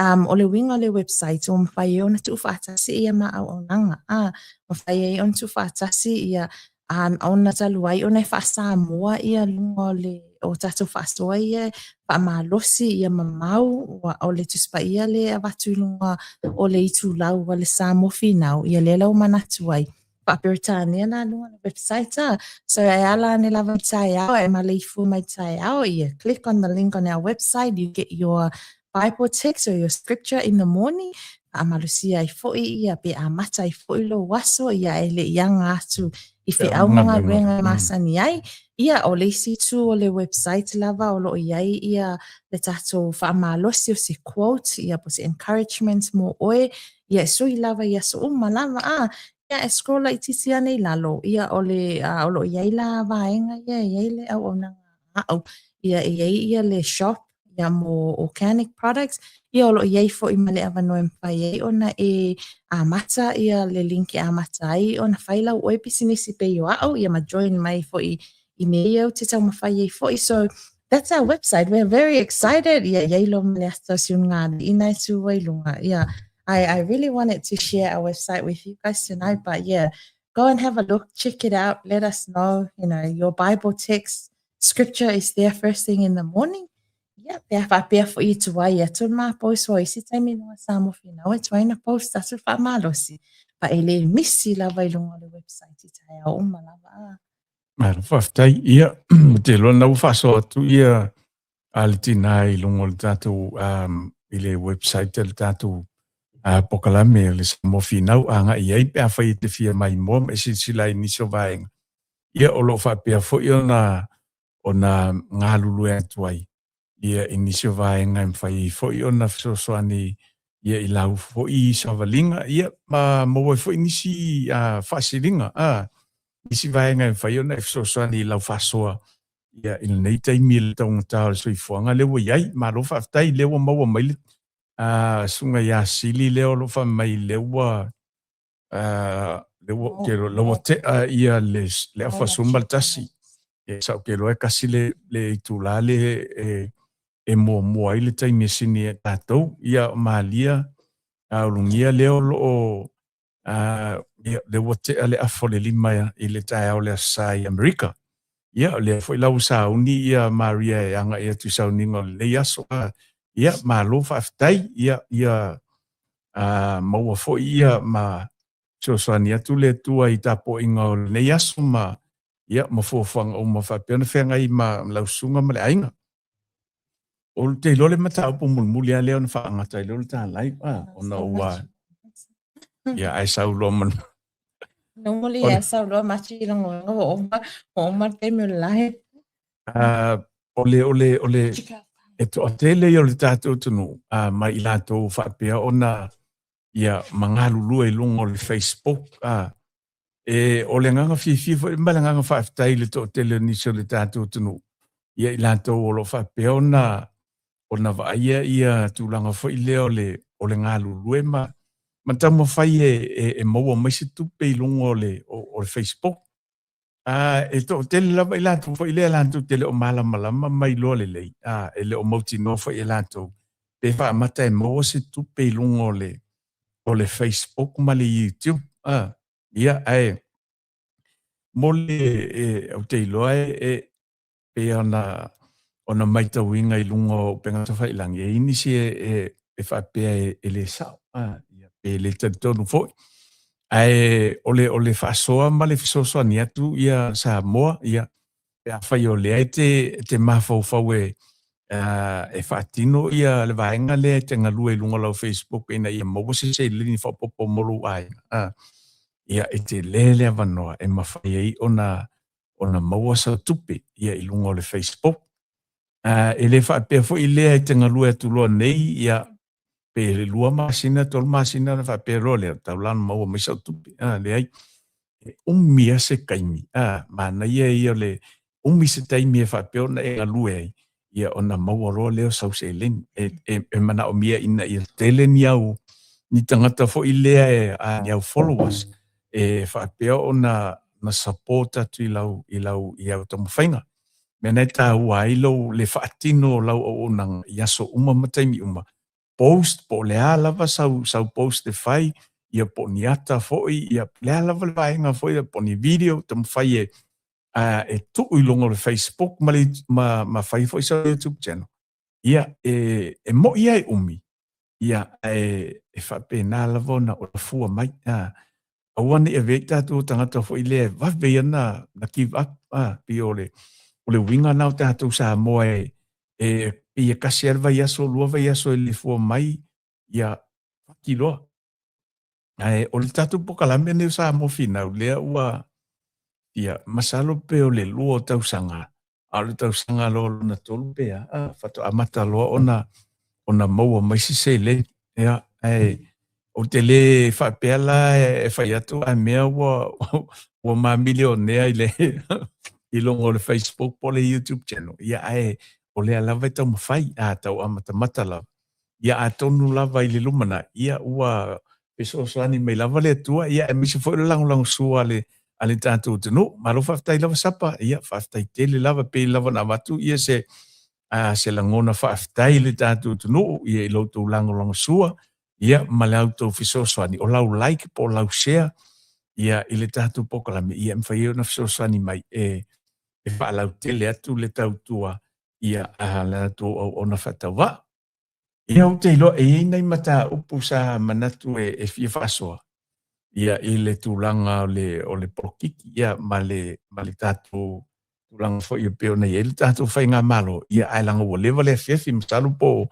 Um, o le uiga o le website, ua mafai ai ona tuufaatasi ia ma auaunaga, a, mafai ai ona tuufaatasi ia, um, ona talu ai ona e faa-Samoa ia luga o le o tatou faasoa ia e faamalosi ia mamau, ua, o le Tusi Paia lea e avatu i luga o le itulau a le Samoa Finau, ia lea la ua manatu ai, faa-Peretania la luga o le website a. So e ala ane lava i taeao, e maleifua mai taeao, ia click on the link on our website, you get your Bible text or your scripture in the morning, faamalosia ai foi ia pe amata ai foi lou aso, ia e le i aga atu i feau ma galuega e masani ai. Ia, o le isi itu o le website lava o lo o i ai ia le tatou faamalosi o se quote, ia po o se encouragement mo oe, ia e sui lava i aso uma lava, a, ia e scroll laitiiti ane i lalo, ia o le, a, o lo o i ai la vaega ia e i ai le auaunaga a au, ia e i ai ia le shop, ia mo organic products, ia o lo o i ai foi ma le avanoa e mafai ai ona e amata ia le link e amata ai ona fai lau oe pisinisi pei o au, ia ma join mai foi i mea ia ou te taumafai ai foi. So, that's our website. We're very excited. Ia, i ai loa ma le ata o Siunugaali'i na e tū ai luga. Yeah, I really wanted to share our website with you guys tonight, but yeah, go and have a look, check it out, let us know, you know, your Bible text, scripture is there first thing in the morning. Yeah, pe a faapea foi e tuai atu le ma post o isi taimi luga Samoa Finau e tuai na post atu le faamalosi, pa e le misi lava i luga o le website i taeao uma lava. Ah. Malo faafetai. Ia, ou te iloa lena ua faasoa atu ia a le tinā i luga o le tatou um, i le website a le tatou uh, pokalame o le Samoa Finau agai i ai pe afai e te fia maimoa ma e silasila ai i nisi o vaega. Ia, o lo o faapea foi ona ona galulue atu ai ia i nisi o vaega e mafai ai foi ona fesoasoani ia i lau foi savaliga ia ma maua ai foi nisi uh, faasiliga a nisi vaega e mafai ona e fesoasoani i lau faasoa ia i lenei taimi i le taugata o le soifuaga lea ua i ai. Malo faafetai lea ua maua mai le uh, susuga ia Sili lea o lo o fai mai lea ua Le ua, ke la ua tea ia le, le afa suma le tasi. E sa ke loa kasi le, le itula le e, e muamua ai le taimi e sini e tatou. Ia malia, a ulugia lea o loo ia, le ua tea le afa o le 5 i le taeao o le Aso Sa i Amerika. Ia, o lea foi la ua sauni ia Maria e agai atu i sauniga o lenei aso. Ia, malo faafetai. Ia, ia maua foi ia ma fesoasoani atu le Atua i tapuaiga o lenei aso ma ia ma fuafuaga uma faapea ona feagai ma lau susuga ma le aiga. Ou te iloa le mataupu mulimuli lava lea ona faagata ai lea o le ta live, ona ua ia ae sau loa ma Normally ia sau loa machi i longo ua uma ua uma le taimi o le live. O le o le o le e toatele ia o le tatou atunuu ma i latou faapea ona ia ma galulue i luga o le Facebook e o le agaga fiafia foi ma le agaga faafetai i le toatele o nisi o le tatou atunuu ia i latou o lo o faapea ona ona vaaia ia tulaga foi lea o le o le galulue ma ma taumafai e, e, e maua mai se tupe i luga o le o, o le Facebook. A e toatele lava i latou foi lea latou te le o malamalama ma iloa lelei, a e le o mautinoa foi e latou pe faamata e maua se tupe i luga o le o le Facebook ma le YouTube. A ia ae mo le e, ou te iloa e, e pei ona ona matauina i luga o upega tafailagi, e i ai nisi e, e, e faapea e, e le sao, a, ia, pe le talitonu foi. Ae o le, o le faasoa ma le fesoasoani atu ia Samoa, ia, pe afai o lea e te, e te mafaufau e, uh, e faatino ia le vaega lea e te galue i luga o lau Facebook ina ia maua se seleni faaopoopo mo lou aiga, uh, ia, e tele le avanoa e mafai ai ona ona maua sau tupe ia i luga o le Facebook. Uh, e le faapea foi lea e te galue atu loa nei, ia, pe le 2 masina, 3 masina ona faapea loa lea, tau la ona maua mai sau tupe. Ah, leai, e umi lava se taimi. Ah, manaia ia o le umi se taimi e faapea ona e galue ai, ia ona maua loa lea o sau seleni. E, e, e manaomia ina ia tele ni au, ni tagata foi lea e, a, ni au followers, e faapea ona na support atu i lau, i lau, i au taumafaiga. Mea na e taua ai lou le faatino o lau auaunaga i aso uma ma taimi uma. Post, po o le a lava sau, sau post e fai, ia po o ni ata foi, ia po o le a lava le vaega foi, ia po o ni video, taumafai e, a, e tuu i luga o le Facebook ma, le, ma, ma fai foi sau YouTube channel. Ia, e, e mo'i lava e umi, ia, ae e faapena lava ona, ona fua mai. A, aua ne i avea i tatou tagata foi lea e vave ia na, na give up, a, pei o le, o le uiga na o tatou Samoa e, e pei e kasi lava le vaiaso, 2 vaiaso e le fua mai, ia, faki loa. Ae o le tatou polokalame lenei o Samoa Finau, lea ua, ia, masalo pe o le 2 o tausaga, a o le tausaga loa lona 3 pe a, a, faatoa amata loa ona, ona maua mai se seleni. Ia, ae ou te le faapea la e fai atu a mea ua, ua ma milionea i le, i luga o le Facebook po o le YouTube channel. Ia, ae o lea lava e taumafai, a, tau amatamata lava. Ia atonu lava i le lumanai, ia ua fesoasoani mai lava le Atua, ia aemaise foi o le lagolagosua a le, a le tatou atunuu. Malo faafetai lava Sapa, ia faafetai tele lava, pei lava ona avatu ia se, a, se lagona faafetai i le tatou atunuu, ia i lo outou lagolagosua, ia ma le outou fesoasoani, o lau like po o lau share, ia i le tatou polokalame, ia e mafai ai ona fesoasoani mai e, e faalautele atu le tautua ia a le latou auauna faatauvaa. Ia ou te iloa e i ai nai mataupu sa manatu e, e fia faasoa ia i le tulaga o le, o le polokiki ia ma le, ma le tatou tulaga foi e pei ona i ai le tatou faigamalo, ia ae leaga ua leva le afiafi masalo po o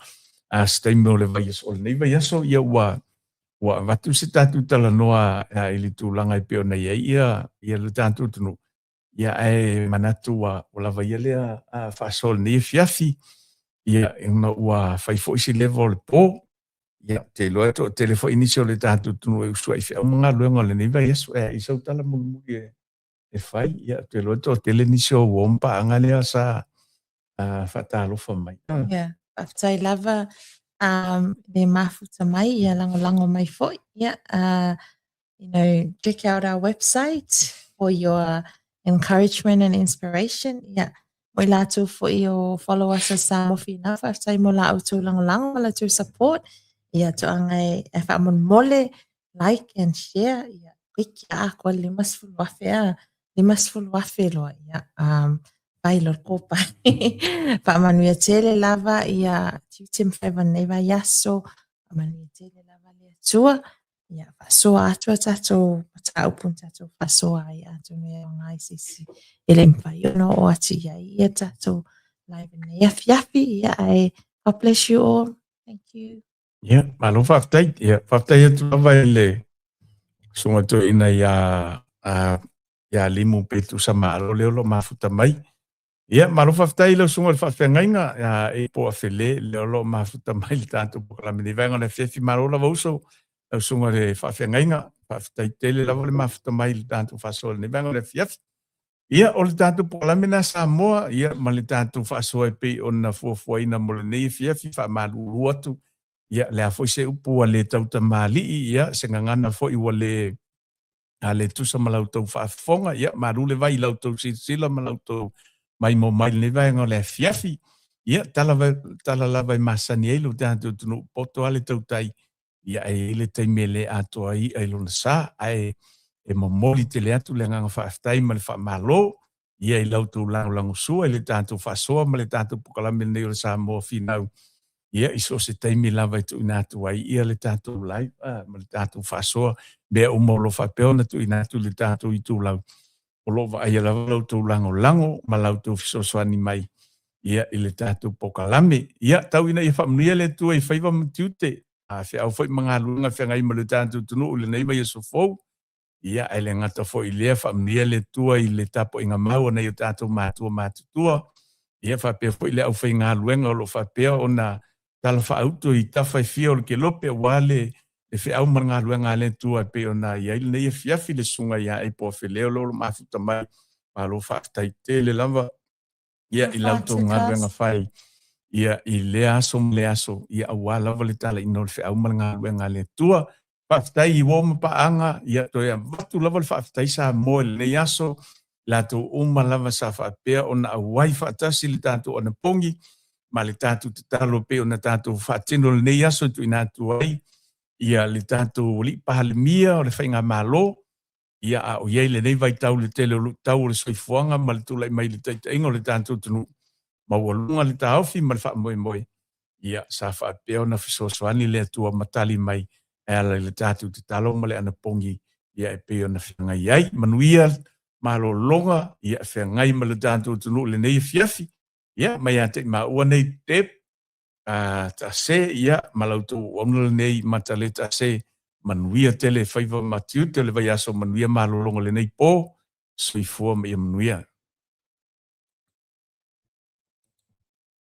a, se taimi o le vaiaso o lenei vaiaso ia ua ua avatu se tatou talanoa a, i le tulaga e pei ona i ai ia ia le tatou atunuu. Ia ae manatu ua ua lava ia lea faasoa o lenei afiafi, ia ona ua fai foi si leva o le po. Ia, ou te iloa e toatele foi nisi o le tatou atunuu e usu ai i feau ma galuega o lenei vaiaso. E ai sau tala mulimuli e, e fai, ia, ou te iloa e toatele nisi o uo ma paaga lea sa faatalofa mai. Ia, faafetai lava le mafuta mai, ia lagolago mai foi. Ia, uh, you know, check out our website for your encouragement and inspiration. Ia, mo i latou foi o follow us a Samoa Finau, faafetai mo la outou lagolago ma la outou support. Ia, toaga e, e faamolemole, like and share. Ia, piki a akoa le 50,000 a, 50,000 loa. Ia, um, fai loa le kopa. Faamanuia tele lava ia tiute ma faiva o lenei vaiaso. Faamanuia tele lava le Atua. Ia, faasoa atu a tatou mataupu na tatou faasoa ai atonu e aoga i se isi e le mafai ona oo atu i ai ia tatou live i lenei afiafi. Ia, ae God bless you all. Thank you. Ia, malo faafetai. Ia, faafetai atu lava i le susuga toeaina ia, ia Limu Petusa Malo lea o lo o mafuta mai. Ia, malo faafetai i lau susuga i le faafeagaiga, ia Apo Afele, lea o lo o mafuta mai i le tatou polokalame nei vaega o le afiafi. Malo lava uso, lau susuga i le faafeagaiga. Faafetai tele lava le mafuta mai i le tatou faasoa i lenei vaega o le afiafi. Ia, o le tatou polokalame lena Samoa, ia, ma le tatou faasoa e pei ona fuafuaina mo lenei afiafi, faamalulu atu, ia, le a foi se upu ua le tautamalii, ia, se gagana foi ua le a le tusa ma la outou faafofoga, ia, malu le vai i la outou silasila ma la outou maimoa mai i lenei vaega o le afiafi. Ia, tala, tala lava e masani ai lo tatou atunuu, poto lava le tautai, ia, e i ai le taimi e le atoa ai i'a i lona sa, ae e momoli tele atu le agaga faafetai ma le faamalo, ia i la outou lagolagosua i le tatou faasoa ma le tatou polokalame lenei o le Samoa Finau, ia i so o se taimi lava e tuuina atu ai ia le tatou live ma le tatou faasoa, mea uma o lo o faapea ona tuuina atu i le tatou itulau, o lo o vaaia lava la outou lagolago ma la outou fesoasoani mai ia i le tatou polokalame. Ia, tau ina ia faamanuia le Atua i faiva ma tiute, a feau foi ma galuega feagai ma le tatou atunuu i lenei vaiaso fou, Ia, ae le gata foi i lea, faamanuia le Atua i le tapuaiga mau a nai o tatou matua matutua, ia faapea foi le aufaigaluega o lo o faapea ona talafaauto i tafa e fia o le kelope aua le le feau ma le galuega a le Atua e pei ona i ai lenei afiafi le susuga ia Apo Afeleo lea o lo o mafuta mai. Malo faafetai tele lava ia i la outou galuega fai ia i lea aso ma lea aso ia aua lava le talaiina o le feau ma le galuega a le Atua. Faafetai i uo ma paaga, ia toe avatu lava le faafetai Samoa i lenei aso, i latou uma lava sa faapea ona auai faatasi le tatou anapogi ma le tatou tatalo e pei ona tatou faatino lenei aso e tuuina atu ai ia le tatou Alii Palemia o le Faigamalo, Ia, a o i ai lenei vaitau i le tele o luitau o le soifuaga ma le tulai mai i le taitaiga o le tatou atunuu, maualuga le taofi ma le faamoemoe, ia, sa faapea ona fesoasoani le Atua ma tali mai e ala i le tatou tatalo ma le anapogi, ia, e pei ona feagai ai. Manuia malologa, ia, e feagai ma le tatou atunuu i lenei afiafi, ia, mai ia te i maua nei Deb, a Tase, ia, ma la outou auauna lenei Matale Tase, manuia tele faiva ma tiute o le vaiaso, manuia malologa o lenei po, soifua ma ia manuia.